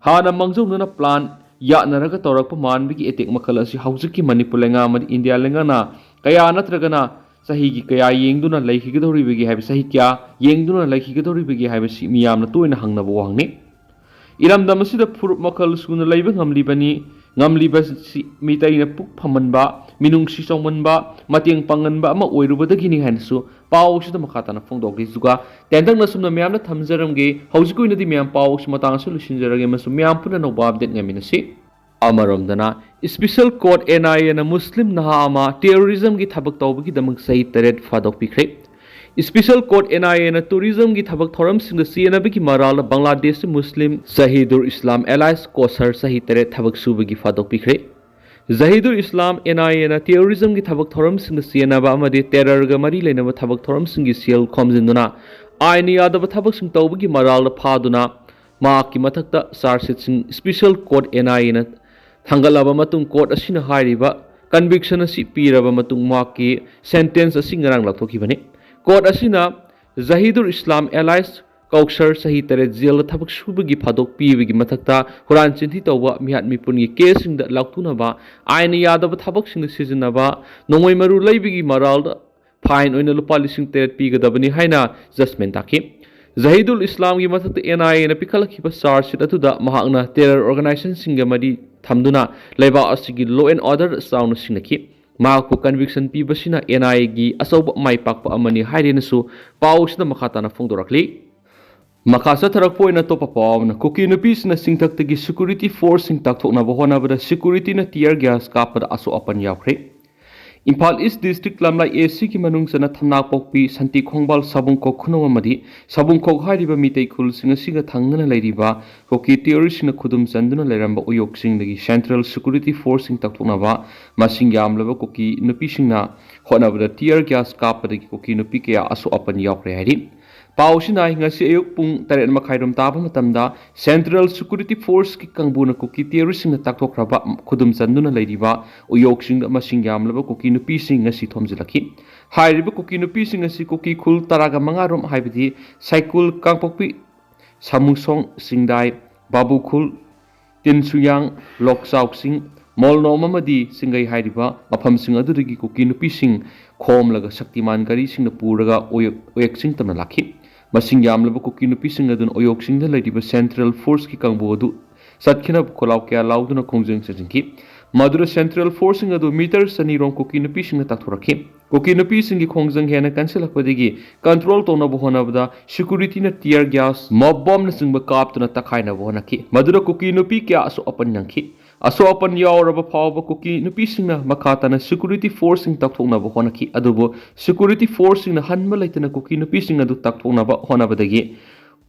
ꯍꯥꯟꯅ ꯃꯥꯡꯖꯧꯅꯅ plan ꯌꯥꯠꯅꯔꯒ ꯇꯧꯔꯛꯄ ꯃꯥꯟꯕꯒꯤ attack ꯃꯈꯜ ꯑꯁꯤ ꯍꯧꯖꯤꯛꯀꯤ ꯃꯅꯤꯄꯨꯔ ꯂꯩꯉꯥꯛ ꯑꯃꯗꯤ ꯏꯟꯗꯤꯌꯥ ꯂꯩꯉꯥꯛꯅ ꯀꯌꯥ ꯅꯠꯇ꯭ꯔꯒꯅ ꯆꯍꯤꯒꯤ ꯀꯌꯥ ꯌꯦꯡꯗꯨꯅ ꯂꯩꯈꯤꯒꯗꯧꯔꯤꯕꯒꯦ ꯍꯥꯏꯕ, ꯆꯍꯤ ꯀꯌꯥ ꯌꯦꯡꯗꯨꯅ ꯂꯩꯈꯤꯒꯗꯧꯔꯤꯕꯒꯦ ꯍꯥꯏꯕꯁꯤ ꯃꯤꯌꯥꯝꯅ ꯇꯣꯏꯅ ꯍꯪꯅꯕ ꯋꯥꯍꯪꯅꯤ꯫ ꯏꯔꯝꯗꯝ ꯑꯁꯤꯗ ꯐꯨꯔꯨꯞ ꯃꯈꯜ ꯁꯨꯅ ꯂꯩꯕ ꯉꯝꯂꯤꯕꯅꯤ꯫ ꯉꯝꯂꯤꯕꯁꯤ ꯃꯤꯇꯩꯅ ꯄꯨꯛ ꯐꯝꯍꯟꯕ, ꯃꯤꯅꯨꯡꯁꯤ ꯆꯥꯎꯃꯟꯕ, ꯃꯇꯦꯡ ꯄꯥꯡꯍꯟꯕ ꯑꯃ ꯑꯣꯏꯔꯨꯕꯗꯒꯤꯅꯤ ꯍꯥꯏꯅꯁꯨ ꯄꯥꯎ ꯑꯁꯤꯗ ꯃꯈꯥ ꯇꯥꯅ ꯐꯣꯡꯗꯣꯛꯂꯤ꯫ ꯑꯗꯨꯒ ꯇꯦꯟꯇꯛꯅ ꯁꯨꯝꯅ ꯃꯌꯥꯝꯅ ꯊꯝꯖꯔꯝꯒꯦ꯫ ꯍꯧꯖꯤꯛꯀꯤ ꯑꯣꯏꯅꯗꯤ ꯃꯌꯥꯝ ꯄꯥꯎ ꯑꯁꯤ ꯃꯇꯥꯡ ꯑꯁꯤꯗ ꯂꯣꯏꯁꯤꯟꯖꯔꯒꯦ ꯑꯃꯁꯨꯡ ꯃꯌꯥꯝ ꯄꯨꯟꯅ ꯑꯅꯧꯕ ꯑꯞꯗꯦꯠ ꯉꯥꯏꯃꯤꯟꯅꯁꯤ꯫ ꯑꯃꯔꯣꯝꯗꯅ, ꯏꯁꯄꯤꯁꯦꯜ ꯀꯣꯔꯠ, ꯑꯦꯟ ꯑꯥꯏ ꯑꯦꯅ ꯃꯨꯁꯂꯤꯝ ꯅꯍꯥ ꯑꯃ ꯇꯦꯔꯣꯔꯤꯖꯝꯒꯤ ꯊꯕꯛ ꯇꯧꯕꯒꯤꯗꯃꯛ ꯆꯍꯤ ꯇꯔꯦꯠ ꯐꯥꯗꯣꯛꯄꯤꯈ꯭ꯔꯦ꯫ ꯏꯁꯄꯤꯁꯦꯜ ꯀꯣꯔꯠ, ꯑꯦꯟ ꯑꯥꯏ ꯑꯦꯅ ꯇꯨꯔꯤꯖꯝꯒꯤ ꯊꯕꯛ ꯊꯧꯔꯝꯁꯤꯡꯗ ꯆꯦꯟꯅꯕꯒꯤ ꯃꯔꯥꯜꯗ ꯕꯪꯒ꯭ꯂꯥꯗꯦꯁꯀꯤ ꯃꯨꯁꯂꯤꯝ ꯖꯍꯤꯗꯨꯔ ꯏꯁꯂꯥꯝ ꯑꯦꯂꯥꯏꯁ ꯀꯣꯁꯔ ꯆꯍꯤ ꯇꯔꯦꯠ ꯊꯕꯛ ꯁꯨꯕꯒꯤ ꯐꯥꯗꯣꯛꯄꯤꯈ꯭ꯔꯦ꯫ ꯖꯍꯤꯗꯨꯔ ꯏꯁꯂꯥꯝ, ꯑꯦꯟ ꯑꯥꯏ ꯑꯦꯅ ꯇꯦꯔꯣꯔꯤꯖꯝꯒꯤ ꯊꯕꯛ ꯊꯧꯔꯝꯁꯤꯡꯗ ꯆꯦꯟꯅꯕ ꯑꯃꯗꯤ ꯇꯦꯔꯔꯒ ꯃꯔꯤ ꯂꯩꯅꯕ ꯊꯕꯛ ꯊꯧꯔꯝꯁꯤꯡꯒꯤ ꯁꯦꯜ ꯈꯣꯝꯖꯤꯟꯗꯨꯅ ꯑꯥꯏꯟꯅ ꯌꯥꯗꯕ ꯊꯕꯛꯁꯤꯡ ꯇꯧꯕꯒꯤ ꯃꯔꯥꯜꯗ ꯐꯥꯗꯨꯅ ꯃꯍꯥꯛꯀꯤ ꯃꯊꯛꯇ ꯆꯥꯔꯖ ꯁꯤꯠꯁꯤꯡ ꯏꯁꯄꯤꯁꯦꯜ ꯀꯣꯔꯠ, ꯑꯦꯟ ꯑꯥꯏ ꯑꯦꯅ ꯊꯥꯡꯒꯠꯂꯕ ꯃꯇꯨꯡ, ꯀꯣꯔꯠ ꯑꯁꯤꯅ ꯍꯥꯏꯔꯤꯕ ꯀꯟꯚꯤꯛꯁꯟ ꯑꯁꯤ ꯄꯤꯔꯕ ꯃꯇꯨꯡ ꯃꯍꯥꯛꯀꯤ ꯁꯦꯟꯇꯦꯟꯁ ꯑꯁꯤ ꯉꯔꯥꯡ ꯂꯥꯎꯊꯣꯛꯈꯤꯕꯅꯤ꯫ ꯀꯣꯔꯠ ꯑꯁꯤꯅ ꯖꯍꯤꯗꯨꯔ ꯏꯁꯂꯥꯝ ꯑꯦꯂꯥꯏꯁ ꯀꯧꯁꯔ ꯆꯍꯤ ꯇꯔꯦꯠ ꯖꯦꯜꯗ ꯊꯕꯛ ꯁꯨꯕꯒꯤ ꯐꯥꯗꯣꯛ ꯄꯤꯕꯒꯤ ꯃꯊꯛꯇ ꯍꯨꯔꯥꯟ ꯆꯤꯟꯊꯤ ꯇꯧꯕ ꯃꯤꯍꯥꯠ ꯃꯤꯄꯨꯟꯒꯤ ꯀꯦꯁꯁꯤꯡꯗ ꯂꯥꯎꯊꯣꯛꯅꯕ ꯑꯥꯏꯟꯅ ꯌꯥꯗꯕ ꯊꯕꯛꯁꯤꯡꯗ ꯁꯤꯖꯤꯟꯅꯕ ꯅꯣꯡꯃꯩ ꯃꯔꯨ ꯂꯩꯕꯒꯤ ꯃꯔꯥꯜꯗ ꯐꯥꯏꯟ ꯑꯣꯏꯅ ꯂꯨꯄꯥ ꯂꯤꯁꯤꯡ ꯇꯔꯦꯠ ꯄꯤꯒꯗꯕꯅꯤ ꯍꯥꯏꯅ ꯖꯁꯃꯦꯟ ꯇꯥꯈꯤ꯫ ꯖꯍꯤꯗꯨꯜ ꯏꯁꯂꯥꯝꯒꯤ ꯃꯊꯛꯇ ꯑꯦꯟ ꯑꯥꯏ ꯑꯦꯅ ꯄꯤꯈꯠꯂꯛꯈꯤꯕ ꯆꯥꯔꯖ ꯁꯤꯠ ꯑꯗꯨꯗ ꯃꯍꯥꯛꯅ ꯇꯦꯔꯔ ꯑꯣꯔꯒꯅꯥꯏꯖꯦꯁꯟꯁꯤꯡꯒ ꯃꯔꯤ ꯊꯝꯗꯨꯅ ꯂꯩꯕꯥꯛ ꯑꯁꯤꯒꯤ ꯂꯣ ꯑꯦꯟ ꯑꯣꯔꯗꯔ ꯆꯥꯎꯅ ꯁꯤꯡꯅꯈꯤ꯫ ꯃꯍꯥꯛꯄꯨ ꯀꯟꯚꯤꯛꯁꯟ ꯄꯤꯕꯁꯤꯅ ꯑꯦꯟ ꯑꯥꯏ ꯑꯦꯒꯤ ꯑꯆꯧꯕ ꯃꯥꯏ ꯄꯥꯛꯄ ꯑꯃꯅꯤ ꯍꯥꯏꯔꯦꯅꯁꯨ ꯄꯥꯎꯁꯤꯗ ꯃꯈꯥ ꯇꯥꯅ ꯐꯣꯡꯗꯣꯔꯛꯂꯤ꯫ ꯃꯈꯥ ꯆꯠꯊꯔꯛꯄ ꯑꯣꯏꯅ ꯑꯇꯣꯞꯄ ꯄꯥꯎ ꯑꯃꯅ, ꯀꯨꯀꯤ ꯅꯨꯄꯤꯁꯤꯡꯅ ꯆꯤꯡꯊꯛꯇꯒꯤ ꯁꯦꯀ꯭ꯌꯨꯔꯤꯇꯤ ꯐꯣꯔꯁꯁꯤꯡ ꯇꯥꯛꯊꯣꯛꯅꯕ ꯍꯣꯠꯅꯕꯗ ꯁꯦꯀ꯭ꯌꯨꯔꯤꯇꯤꯅ ꯇꯤꯌꯔ ꯒ꯭ꯌꯥꯁ ꯀꯥꯞꯄꯗ ꯑꯁꯣꯛ ꯑꯄꯟ ꯌꯥꯎꯈ꯭ꯔꯦ꯫ ꯏꯝꯐꯥꯜ ꯏꯁ ꯗꯤꯁꯇ꯭ꯔꯤꯛ ꯂꯝꯂꯥꯏ ꯑꯦ ꯁꯤꯒꯤ ꯃꯅꯨꯡ ꯆꯟꯅ ꯊꯝꯅꯥꯄꯣꯛꯄꯤ, ꯁꯟꯇꯤ ꯈꯣꯡꯕꯥꯜ, ꯁꯥꯕꯨꯡꯈꯣꯛ ꯈꯨꯅꯧ ꯑꯃꯗꯤ ꯁꯥꯕꯨꯡꯈꯣꯛ ꯍꯥꯏꯔꯤꯕ ꯃꯤꯇꯩ ꯈꯨꯜꯁꯤꯡ ꯑꯁꯤꯒ ꯊꯪꯅꯅ ꯂꯩꯔꯤꯕ ꯀꯨꯀꯤ ꯇꯦꯔꯣꯔꯤꯁꯁꯤꯡꯅ ꯈꯨꯗꯨꯝ ꯆꯟꯗꯨꯅ ꯂꯩꯔꯝꯕ ꯎꯌꯣꯛꯁꯤꯡꯗꯒꯤ ꯁꯦꯟꯇ꯭ꯔꯦꯜ ꯁꯦꯀ꯭ꯌꯨꯔꯤꯇꯤ ꯐꯣꯔꯁꯁꯤꯡ ꯇꯥꯛꯊꯣꯛꯅꯕ ꯃꯁꯤꯡ ꯌꯥꯝꯂꯕ ꯀꯨꯀꯤ ꯅꯨꯄꯤꯁꯤꯡꯅ ꯍꯣꯠꯅꯕꯗ ꯇꯤꯌꯔ ꯒ꯭ꯌꯥꯁ ꯀꯥꯞꯄꯗꯒꯤ ꯀꯨꯀꯤ ꯅꯨꯄꯤ ꯀꯌꯥ ꯑꯁꯣꯛ ꯑꯄꯟ ꯌꯥꯎꯈ꯭ꯔꯦ ꯍꯥꯏꯔꯤ꯫ ꯄꯥꯎꯁꯤꯅ ꯉꯁꯤ ꯑꯌꯨꯛ ꯄꯨꯡ ꯇꯔꯦꯠ ꯃꯈꯥꯏꯔꯣꯝ ꯇꯥꯕ ꯃꯇꯝꯗ ꯁꯦꯟꯇ꯭ꯔꯦꯜ ꯁꯦꯀ꯭ꯌꯨꯔꯤꯇꯤ ꯐꯣꯔꯁꯀꯤ ꯀꯥꯡꯕꯨꯅ ꯀꯨꯀꯤ ꯇꯦꯔꯣꯔꯤꯁꯁꯤꯡꯅ ꯇꯥꯛꯊꯣꯛꯈ꯭ꯔꯕ ꯈꯨꯗꯨꯝ ꯆꯟꯗꯨꯅ ꯂꯩꯔꯤꯕ ꯎꯌꯣꯛꯁꯤꯡꯗ ꯃꯁꯤꯡ ꯌꯥꯝꯂꯕ ꯀꯨꯀꯤ ꯅꯨꯄꯤꯁꯤꯡ ꯉꯁꯤ ꯊꯣꯝꯖꯤꯜꯂꯛꯈꯤ꯫ ꯍꯥꯏꯔꯤꯕ ꯀꯨꯀꯤ ꯅꯨꯄꯤꯁꯤꯡ ꯑꯁꯤ ꯀꯨꯀꯤ ꯈꯨꯜ ꯇꯔꯥꯒ ꯃꯉꯥꯔꯣꯝ, ꯍꯥꯏꯕꯗꯤ ꯁꯥꯏꯀꯨꯜ, ꯀꯥꯡꯄꯣꯛꯄꯤ, ꯁꯥꯃꯨꯁꯣꯡ, ꯆꯤꯡꯗꯥꯏ, ꯕꯥꯕꯨꯈꯨꯜ, ꯇꯤꯟꯁꯨꯌꯥꯡ, ꯂꯣꯛꯆꯥꯎꯁꯤꯡ, ꯃꯣꯜꯅꯣꯝ ꯑꯃꯗꯤ ꯆꯤꯡꯒꯩ ꯍꯥꯏꯔꯤꯕ ꯃꯐꯝꯁꯤꯡ ꯑꯗꯨꯗꯒꯤ ꯀꯨꯀꯤ ꯅꯨꯄꯤꯁꯤꯡ ꯈꯣꯝꯂꯒ ꯁꯛꯇꯤꯃꯥꯟ ꯒꯥꯔꯤꯁꯤꯡꯅ ꯄꯨꯔꯒ ꯑꯣꯌꯦꯛ-, ꯑꯣꯌꯦꯛꯁꯤꯡ ꯇꯝꯅ ꯂꯥꯛꯈꯤ꯫ ꯃꯁꯤꯡ ꯌꯥꯝꯂꯕ ꯀꯨꯀꯤ ꯅꯨꯄꯤꯁꯤꯡ ꯑꯗꯨꯅ ꯑꯣꯌꯣꯛꯁꯤꯡꯗ ꯂꯩꯔꯤꯕ ꯁꯦꯟꯇ꯭ꯔꯦꯜ ꯐꯣꯔꯁꯀꯤ ꯀꯥꯡꯕꯨ ꯑꯗꯨ ꯆꯠꯈꯤꯅꯕ ꯈꯣꯜꯂꯥꯎ ꯀꯌꯥ ꯂꯥꯎꯗꯨꯅ ꯈꯣꯡꯖꯪ ꯆꯠꯁꯤꯟꯈꯤ꯫ ꯃꯗꯨꯗ ꯁꯦꯟꯇ꯭ꯔꯦꯜ ꯐꯣꯔꯁꯁꯤꯡ ꯑꯗꯨ ꯃꯤꯇꯔ ꯆꯅꯤꯔꯣꯝ ꯀꯨꯀꯤ ꯅꯨꯄꯤꯁꯤꯡꯅ ꯇꯥꯛꯊꯣꯔꯛꯈꯤ꯫ ꯀꯨꯀꯤ ꯅꯨꯄꯤꯁꯤꯡꯒꯤ ꯈꯣꯡꯖꯪ ꯍꯦꯟꯅ ꯀꯟꯁꯤꯜꯂꯛꯄꯗꯒꯤ ꯀꯟꯇ꯭ꯔꯣꯜ ꯇꯧꯅꯕ ꯍꯣꯠꯅꯕꯗ ꯁꯦꯀ꯭ꯌꯨꯔꯤꯇꯤꯅ ꯇꯤꯌꯔ ꯒ꯭ꯌꯥꯁ, ꯃꯣꯞ ꯕꯣꯝꯅꯆꯤꯡꯕ ꯀꯥꯞꯇꯨꯅ ꯇꯛꯈꯥꯏꯅꯕ ꯍꯣꯠꯅꯈꯤ꯫ ꯃꯗꯨꯗ ꯀꯨꯀꯤ ꯅꯨꯄꯤ ꯀꯌꯥ ꯑꯁꯣꯛ ꯑꯄꯟ ꯅꯪꯈꯤ꯫ ꯑꯁꯣꯛ ꯑꯄꯟ ꯌꯥꯎꯔꯕ ꯐꯥꯎꯕ ꯀꯨꯀꯤ ꯅꯨꯄꯤꯁꯤꯡꯅ ꯃꯈꯥ ꯇꯥꯅ ꯁꯦꯀ꯭ꯌꯨꯔꯤꯇꯤ ꯐꯣꯔꯁꯁꯤꯡ ꯇꯥꯛꯊꯣꯛꯅꯕ ꯍꯣꯠꯅꯈꯤ꯫ ꯑꯗꯨꯕꯨ ꯁꯦꯀ꯭ꯌꯨꯔꯤꯇꯤ ꯐꯣꯔꯁꯁꯤꯡꯅ ꯍꯟꯕ ꯂꯩꯇꯅ ꯀꯨꯀꯤ ꯅꯨꯄꯤꯁꯤꯡ ꯑꯗꯨ ꯇꯥꯛꯊꯣꯛꯅꯕ ꯍꯣꯠꯅꯕꯗꯒꯤ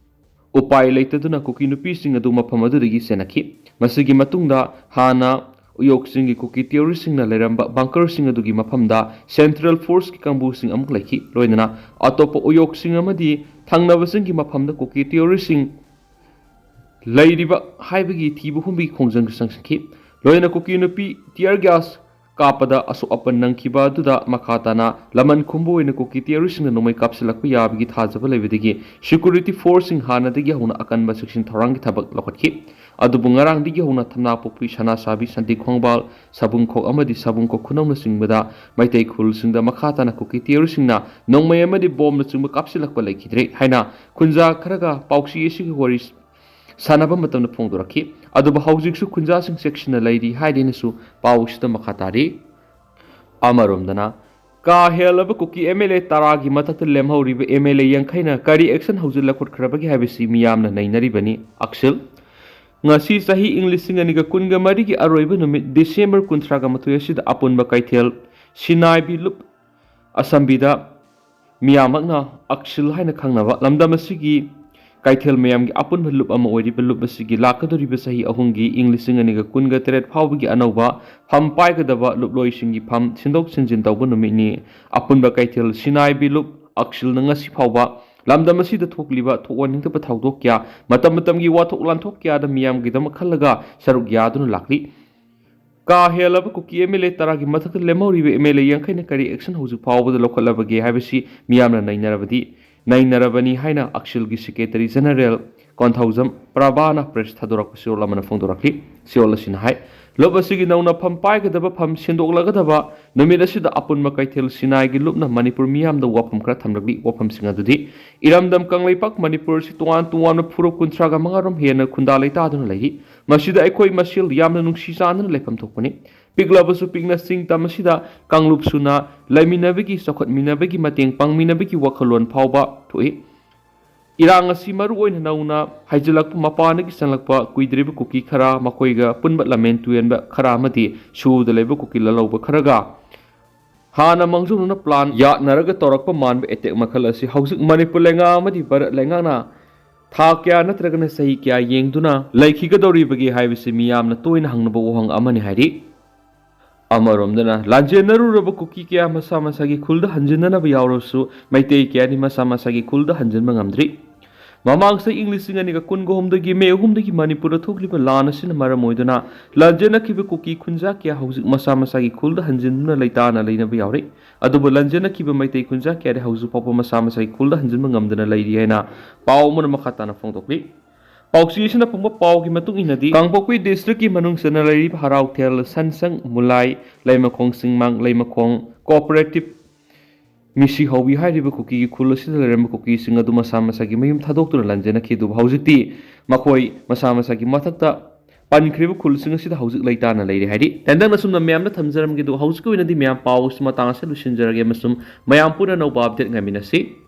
ꯎꯄꯥꯏ ꯂꯩꯇꯗꯨꯅ ꯀꯨꯀꯤ ꯅꯨꯄꯤꯁꯤꯡ ꯑꯗꯨ ꯃꯐꯝ ꯑꯗꯨꯗꯒꯤ ꯆꯦꯟꯅꯈꯤ꯫ ꯃꯁꯤꯒꯤ ꯃꯇꯨꯡꯗ ꯍꯥꯟꯅ ꯎꯌꯣꯛꯁꯤꯡꯒꯤ ꯀꯨꯀꯤ ꯇꯦꯔꯣꯔꯤꯁꯁꯤꯡꯅ ꯂꯩꯔꯝꯕ ꯕꯪꯀꯔꯁꯤꯡ ꯑꯗꯨꯒꯤ ꯃꯐꯝꯗ ꯁꯦꯟꯇ꯭ꯔꯦꯜ ꯐꯣꯔꯁꯀꯤ ꯀꯥꯡꯕꯨꯁꯤꯡ ꯑꯃꯨꯛ ꯂꯩꯈꯤ꯫ ꯂꯣꯏꯅꯅ ꯑꯇꯣꯞꯄ ꯎꯌꯣꯛꯁꯤꯡ ꯑꯃꯗꯤ ꯊꯪꯅꯕꯁꯤꯡꯒꯤ ꯃꯐꯝꯗ ꯀꯨꯀꯤ ꯇꯦꯔꯣꯔꯤꯁꯁꯤꯡ ꯂꯩꯔꯤꯕ ꯍꯥꯏꯕꯒꯤ ꯊꯤꯕ ꯍꯨꯝꯕꯒꯤ ꯈꯣꯡꯖꯪꯁꯨ ꯆꯪꯁꯤꯟꯈꯤ꯫ ꯂꯣꯏꯅꯅ ꯀꯨꯀꯤ ꯅꯨꯄꯤ ꯇꯤꯌꯔ ꯒ꯭ꯌꯥꯁ ꯀꯥꯞꯄꯗ ꯑꯁꯣꯛ ꯑꯄꯟ ꯅꯪꯈꯤꯕ ꯑꯗꯨꯗ ꯃꯈꯥ ꯇꯥꯅ ꯂꯃꯟ ꯈꯨꯝꯕ ꯑꯣꯏꯅ ꯀꯨꯀꯤ ꯇꯦꯔꯣꯔꯤꯁꯁꯤꯡꯅ ꯅꯣꯡꯃꯩ ꯀꯥꯞꯁꯤꯜꯂꯛꯄ ꯌꯥꯕꯒꯤ ꯊꯥꯖꯕ ꯂꯩꯕꯗꯒꯤ ꯁꯦꯀ꯭ꯌꯨꯔꯤꯇꯤ ꯐꯣꯔꯁꯁꯤꯡ ꯍꯥꯟꯅꯗꯒꯤ ꯍꯧꯅ ꯑꯀꯟꯕ ꯆꯦꯛꯁꯤꯟ ꯊꯧꯔꯥꯡꯒꯤ ꯊꯕꯛ ꯂꯧꯈꯠꯈꯤ꯫ ꯑꯗꯨꯕꯨ ꯉꯔꯥꯡꯗꯒꯤ ꯍꯧꯅ ꯊꯝꯅꯥꯄꯣꯛꯄꯤ, ꯁꯅꯥꯁꯥꯕꯤ, ꯁꯟꯇꯤ ꯈꯣꯡꯕꯥꯜ, ꯁꯥꯕꯨꯡꯈꯣꯛ ꯑꯃꯗꯤ ꯁꯥꯕꯨꯡꯈꯣꯛ ꯈꯨꯅꯧꯅꯆꯤꯡꯕꯗ ꯃꯩꯇꯩ ꯈꯨꯜꯁꯤꯡꯗ ꯃꯈꯥ ꯇꯥꯅ ꯀꯨꯀꯤ ꯇꯦꯔꯣꯔꯤꯁꯁꯤꯡꯅ ꯅꯣꯡꯃꯩ ꯑꯃꯗꯤ ꯕꯣꯝꯅꯆꯤꯡꯕ ꯀꯥꯞꯁꯤꯜꯂꯛꯄ ꯂꯩꯈꯤꯗ꯭ꯔꯦ ꯍꯥꯏꯅ ꯈꯨꯟꯖꯥ ꯈꯔꯒ ꯄꯥꯎꯆꯦ ꯑꯁꯤꯒꯤ ꯋꯥꯔꯤ ꯁꯥꯟꯅꯕ ꯃꯇꯝꯗ ꯐꯣꯡꯗꯣꯔꯛꯈꯤ꯫ ꯑꯗꯨꯕꯨ ꯍꯧꯖꯤꯛꯁꯨ ꯈꯨꯟꯖꯥꯁꯤꯡ ꯆꯦꯛꯁꯤꯟꯅ ꯂꯩꯔꯤ ꯍꯥꯏꯗꯨꯅꯁꯨ ꯄꯥꯎ ꯑꯁꯤꯗ ꯃꯈꯥ ꯇꯥꯔꯤ꯫ ꯑꯃꯔꯣꯝꯗꯅ ꯀꯥ ꯍꯦꯜꯂꯕ ꯀꯨꯀꯤ ꯑꯦꯝ ꯑꯦꯜ ꯑꯦ ꯇꯔꯥꯒꯤ ꯃꯊꯛꯇ ꯂꯦꯝꯍꯧꯔꯤꯕ ꯑꯦꯝ ꯑꯦꯜ ꯑꯦ ꯌꯥꯡꯈꯩꯅ ꯀꯔꯤ ꯑꯦꯛꯁꯟ ꯍꯧꯖꯤꯛ ꯂꯧꯈꯠꯈ꯭ꯔꯕꯒꯦ ꯍꯥꯏꯕꯁꯤ ꯃꯤꯌꯥꯝꯅ ꯅꯩꯅꯔꯤꯕꯅꯤ꯫ ꯑꯛꯁꯤꯜ, ꯉꯁꯤ ꯆꯍꯤ ꯏꯪ ꯂꯤꯁꯤꯡ ꯑꯅꯤꯒ ꯀꯨꯟꯒ ꯃꯔꯤꯒꯤ ꯑꯔꯣꯏꯕ ꯅꯨꯃꯤꯠ ꯗꯤꯁꯦꯝꯕꯔ ꯀꯨꯟꯊ꯭ꯔꯥꯒ ꯃꯥꯊꯣꯏ ꯑꯁꯤꯗ ꯑꯄꯨꯟꯕ ꯀꯩꯊꯦꯜ ꯁꯤꯅꯥꯏꯕꯤ ꯂꯨꯞ ꯑꯁꯝꯕꯤꯗ ꯃꯤꯌꯥꯝꯃꯛꯅ ꯑꯛꯁꯤꯜ ꯍꯥꯏꯅ ꯈꯪꯅꯕ ꯂꯝꯗꯝ ꯑꯁꯤꯒꯤ ꯀꯩꯊꯦꯜ ꯃꯌꯥꯝꯒꯤ ꯑꯄꯨꯟꯕ ꯂꯨꯞ ꯑꯃ ꯑꯣꯏꯔꯤꯕ ꯂꯨꯞ ꯑꯁꯤꯒꯤ ꯂꯥꯛꯀꯗꯧꯔꯤꯕ ꯆꯍꯤ ꯑꯍꯨꯝꯒꯤ ꯏꯪ ꯂꯤꯁꯤꯡ ꯑꯅꯤꯒ ꯀꯨꯟꯒ ꯇꯔꯦꯠ ꯐꯥꯎꯕꯒꯤ ꯑꯅꯧꯕ ꯐꯝ ꯄꯥꯏꯒꯗꯕ ꯂꯨꯞꯂꯣꯏꯁꯤꯡꯒꯤ ꯐꯝ ꯁꯤꯟꯖꯤꯟ ꯇꯧꯕ ꯅꯨꯃꯤꯠꯅꯤ꯫ ꯑꯄꯨꯟꯕ ꯀꯩꯊꯦꯜ ꯁꯤꯅꯥꯏꯕꯤ ꯂꯨꯞ ꯑꯛꯁꯤꯜꯅ ꯉꯁꯤ ꯐꯥꯎꯕ ꯂꯝꯗꯝ ꯑꯁꯤꯗ ꯊꯣꯛꯂꯤꯕ ꯊꯣꯛꯍꯟꯅꯤꯡꯗꯕ ꯊꯧꯗꯣꯛ ꯀꯌꯥ, ꯃꯇꯝ ꯃꯇꯝꯒꯤ ꯋꯥꯊꯣꯛ ꯂꯥꯟꯊꯣꯛ ꯀꯌꯥꯗ ꯃꯤꯌꯥꯝꯒꯤꯗꯃꯛ ꯈꯜꯂꯒ ꯁꯔꯨꯛ ꯌꯥꯗꯨꯅ ꯂꯥꯛꯂꯤ꯫ ꯀꯥ ꯍꯦꯜꯂꯕ ꯀꯨꯀꯤ ꯑꯦꯝ ꯑꯦꯜ ꯑꯦ ꯇꯔꯥꯒꯤ ꯃꯊꯛꯇ ꯂꯦꯝꯍꯧꯔꯤꯕ ꯑꯦꯝ ꯑꯦꯜ ꯑꯦ ꯌꯥꯡꯈꯩꯅ ꯀꯔꯤ ꯑꯦꯛꯁꯟ ꯍꯧꯖꯤꯛ ꯐꯥꯎꯕꯗ ꯂꯧꯈꯠꯂꯕꯒꯦ ꯍꯥꯏꯕꯁꯤ ꯃꯤꯌꯥꯝꯅ ꯅꯩꯅꯔꯕꯗꯤ, ꯅꯩꯅꯔꯕꯅꯤ ꯍꯥꯏꯅ ꯑꯛꯁꯤꯜꯒꯤ ꯁꯦꯀ꯭ꯔꯦꯇꯔꯤ ꯖꯦꯅꯔꯦꯜ ꯀꯣꯟꯊꯧꯖꯝ ꯄ꯭ꯔꯚꯥꯅ ꯄ꯭ꯔꯦꯁ ꯊꯥꯗꯣꯔꯛꯄ ꯆꯦꯔꯣꯜ ꯑꯃꯅ ꯐꯣꯡꯗꯣꯔꯛꯂꯤ꯫ ꯆꯦꯔꯣꯜ ꯑꯁꯤꯅ ꯍꯥꯏ, ꯂꯨꯞ ꯑꯁꯤꯒꯤ ꯅꯧꯅ ꯐꯝ ꯄꯥꯏꯒꯗꯕ ꯐꯝ ꯁꯦꯡꯗꯣꯛꯂꯒꯗꯕ ꯅꯨꯃꯤꯠ ꯑꯁꯤꯗ ꯑꯄꯨꯟꯕ ꯀꯩꯊꯦꯜ ꯁꯤꯅꯥꯏꯒꯤ ꯂꯨꯞꯅ ꯃꯅꯤꯄꯨꯔ ꯃꯤꯌꯥꯝꯗ ꯋꯥꯐꯝ ꯈꯔ ꯊꯝꯂꯛꯂꯤ꯫ ꯋꯥꯐꯝꯁꯤꯡ ꯑꯗꯨꯗꯤ: ꯏꯔꯝꯗꯝ ꯀꯪꯂꯩꯄꯥꯛ ꯃꯅꯤꯄꯨꯔ ꯑꯁꯤ ꯇꯣꯉꯥꯟ ꯇꯣꯉꯥꯟꯕ ꯐꯨꯔꯨꯞ ꯀꯨꯟꯊ꯭ꯔꯥꯒ ꯃꯉꯥ ꯔꯣꯝ ꯍꯦꯟꯅ ꯈꯨꯟꯗꯥ ꯂꯩꯇꯥꯗꯨꯅ ꯂꯩꯔꯤ꯫ ꯃꯁꯤꯗ ꯑꯩꯈꯣꯏ ꯃꯁꯦꯜ ꯌꯥꯝꯅ ꯅꯨꯡꯁꯤ ꯆꯥꯟꯅꯅ ꯂꯩꯐꯝ ꯊꯣꯛꯄꯅꯤ꯫ ꯄꯤꯛꯂꯕꯁꯨ ꯄꯤꯛꯅ ꯆꯤꯡ ꯇꯝ ꯑꯁꯤꯗ ꯀꯥꯡꯂꯨꯞ ꯁꯨꯅ ꯂꯩꯃꯤꯟꯅꯕꯒꯤ, ꯆꯥꯎꯈꯠꯃꯤꯟꯅꯕꯒꯤ, ꯃꯇꯦꯡ ꯄꯥꯡꯃꯤꯟꯅꯕꯒꯤ ꯋꯥꯈꯜꯂꯣꯟ ꯐꯥꯎꯕ ꯊꯣꯛꯏ꯫ ꯏꯔꯥꯡ ꯑꯁꯤ ꯃꯔꯨ ꯑꯣꯏꯅ ꯅꯧꯅ ꯍꯥꯏꯖꯤꯜꯂꯛꯄ, ꯃꯄꯥꯟꯗꯒꯤ ꯆꯪꯂꯛꯄ ꯀꯨꯏꯗ꯭ꯔꯤꯕ ꯀꯨꯀꯤ ꯈꯔ, ꯃꯈꯣꯏꯒ ꯄꯨꯟꯕ ꯂꯝꯃꯦꯟ ꯇꯨꯌꯦꯟꯕ ꯈꯔ ꯑꯃꯗꯤ ꯁꯨꯗ ꯂꯩꯕ ꯀꯨꯀꯤ ꯂꯥꯜꯍꯧꯕ ꯈꯔꯒ ꯍꯥꯟꯅ ꯃꯥꯡꯖꯧꯅꯅ plan ꯌꯥꯠꯅꯔꯒ ꯇꯧꯔꯛꯄ ꯃꯥꯟꯕ attack ꯃꯈꯜ ꯑꯁꯤ ꯍꯧꯖꯤꯛ ꯃꯅꯤꯄꯨꯔ ꯂꯩꯉꯥꯛ ꯑꯃꯗꯤ ꯚꯥꯔꯠ ꯂꯩꯉꯥꯛꯅ ꯊꯥ ꯀꯌꯥ ꯅꯠꯇ꯭ꯔꯒꯅ ꯆꯍꯤ ꯀꯌꯥ ꯌꯦꯡꯗꯨꯅ ꯂꯩꯈꯤꯒꯗꯧꯔꯤꯕꯒꯦ ꯍꯥꯏꯕꯁꯤ ꯃꯤꯌꯥꯝꯅ ꯇꯣꯏꯅ ꯍꯪꯅꯕ ꯋꯥꯍꯪ ꯑꯃꯅꯤ ꯍꯥꯏꯔꯤ꯫ ꯑꯃꯔꯣꯝꯗꯅ, ꯂꯥꯟꯖꯦꯟꯅꯔꯨꯔꯕ ꯀꯨꯀꯤ ꯀꯌꯥ ꯃꯁꯥ ꯃꯁꯥꯒꯤ ꯈꯨꯜꯗ ꯍꯟꯖꯤꯟꯅꯅꯕ ꯌꯥꯎꯔꯕꯁꯨ, ꯃꯩꯇꯩ ꯀꯌꯥꯗꯤ ꯃꯁꯥ ꯃꯁꯥꯒꯤ ꯈꯨꯜꯗ ꯍꯟꯖꯤꯟꯕ ꯉꯝꯗ꯭ꯔꯤ꯫ ꯃꯃꯥꯡ ꯆꯍꯤ ꯏꯪ ꯂꯤꯁꯤꯡ ꯑꯅꯤꯒ ꯀꯨꯟꯒ ꯑꯍꯨꯝꯗꯒꯤ ꯃꯦ ꯑꯍꯨꯝꯗꯒꯤ ꯃꯅꯤꯄꯨꯔꯗ ꯊꯣꯛꯂꯤꯕ ꯂꯥꯟ ꯑꯁꯤꯅ ꯃꯔꯝ ꯑꯣꯏꯗꯨꯅ ꯂꯥꯟꯖꯦꯟꯅꯈꯤꯕ ꯀꯨꯀꯤ ꯈꯨꯟꯖꯥ ꯀꯌꯥ ꯍꯧꯖꯤꯛ ꯃꯁꯥ ꯃꯁꯥꯒꯤ ꯈꯨꯜꯗ ꯍꯟꯖꯤꯟꯗꯨꯅ ꯂꯩꯇꯥꯅ ꯂꯩꯅꯕ ꯌꯥꯎꯔꯤ꯫ ꯑꯗꯨꯕꯨ ꯂꯥꯟꯖꯦꯟꯅꯈꯤꯕ ꯃꯩꯇꯩ ꯈꯨꯟꯖꯥ ꯀꯌꯥꯗꯤ ꯍꯧꯖꯤꯛ ꯐꯥꯎꯕ ꯃꯁꯥ ꯃꯁꯥꯒꯤ ꯈꯨꯜꯗ ꯍꯟꯖꯤꯟꯕ ꯉꯝꯗꯅ ꯂꯩꯔꯤ ꯍꯥꯏꯅ ꯄꯥꯎ ꯑꯃꯅ ꯃꯈꯥ ꯇꯥꯅ ꯐꯣꯡꯗꯣꯛꯂꯤ꯫ ꯄꯥꯎꯆꯦ ꯑꯁꯤꯅ ꯐꯪꯕ ꯄꯥꯎꯒꯤ ꯃꯇꯨꯡ ꯏꯟꯅꯗꯤ, ꯀꯥꯡꯄꯣꯛꯄꯤ district ꯀꯤ ꯃꯅꯨꯡ ꯆꯟꯅ ꯂꯩꯔꯤꯕ ꯍꯔꯥꯎꯊꯦꯜ, ꯁꯟꯁꯪ, ꯃꯨꯂꯥꯏ, ꯂꯩꯃꯈꯣꯡ ꯆꯤꯡꯃꯥꯡ, ꯂꯩꯃꯈꯣꯡ cooperative ꯃꯤꯁꯤ ꯍꯧꯕꯤ ꯍꯥꯏꯔꯤꯕ ꯀꯨꯀꯤꯒꯤ ꯈꯨꯜ ꯑꯁꯤꯗ ꯂꯩꯔꯝꯕ ꯀꯨꯀꯤꯁꯤꯡ ꯑꯗꯨ ꯃꯁꯥ ꯃꯁꯥꯒꯤ ꯃꯌꯨꯝ ꯊꯥꯗꯣꯛꯇꯨꯅ ꯂꯥꯟꯖꯦꯟꯅꯈꯤ꯫ ꯑꯗꯨꯕꯨ ꯍꯧꯖꯤꯛꯇꯤ ꯃꯈꯣꯏ ꯃꯁꯥ ꯃꯁꯥꯒꯤ ꯃꯊꯛꯇ ꯄꯟꯈ꯭ꯔꯤꯕ ꯈꯨꯜꯁꯤꯡ ꯑꯁꯤꯗ ꯍꯧꯖꯤꯛ ꯂꯩꯇꯥꯅ ꯂꯩꯔꯦ ꯍꯥꯏꯔꯤ꯫ ꯇꯦꯟꯗꯪꯅ ꯁꯨꯝꯅ ꯃꯌꯥꯝꯗ ꯊꯝꯖꯔꯝꯒꯦ, ꯑꯗꯨꯒ ꯍꯧꯖꯤꯛꯀꯤ ꯑꯣꯏꯅꯗꯤ ꯃꯌꯥꯝ ꯄꯥꯎ ꯑꯁꯤ ꯃꯇꯥꯡ ꯑꯁꯤꯗ ꯂꯣꯏꯁꯤꯟꯖꯔꯒꯦ ꯑꯃꯁꯨꯡ ꯃꯌꯥꯝ ꯄꯨꯟꯅ ꯑꯅꯧꯕ update ꯉꯥꯏꯃꯤꯟꯅꯁꯤ꯫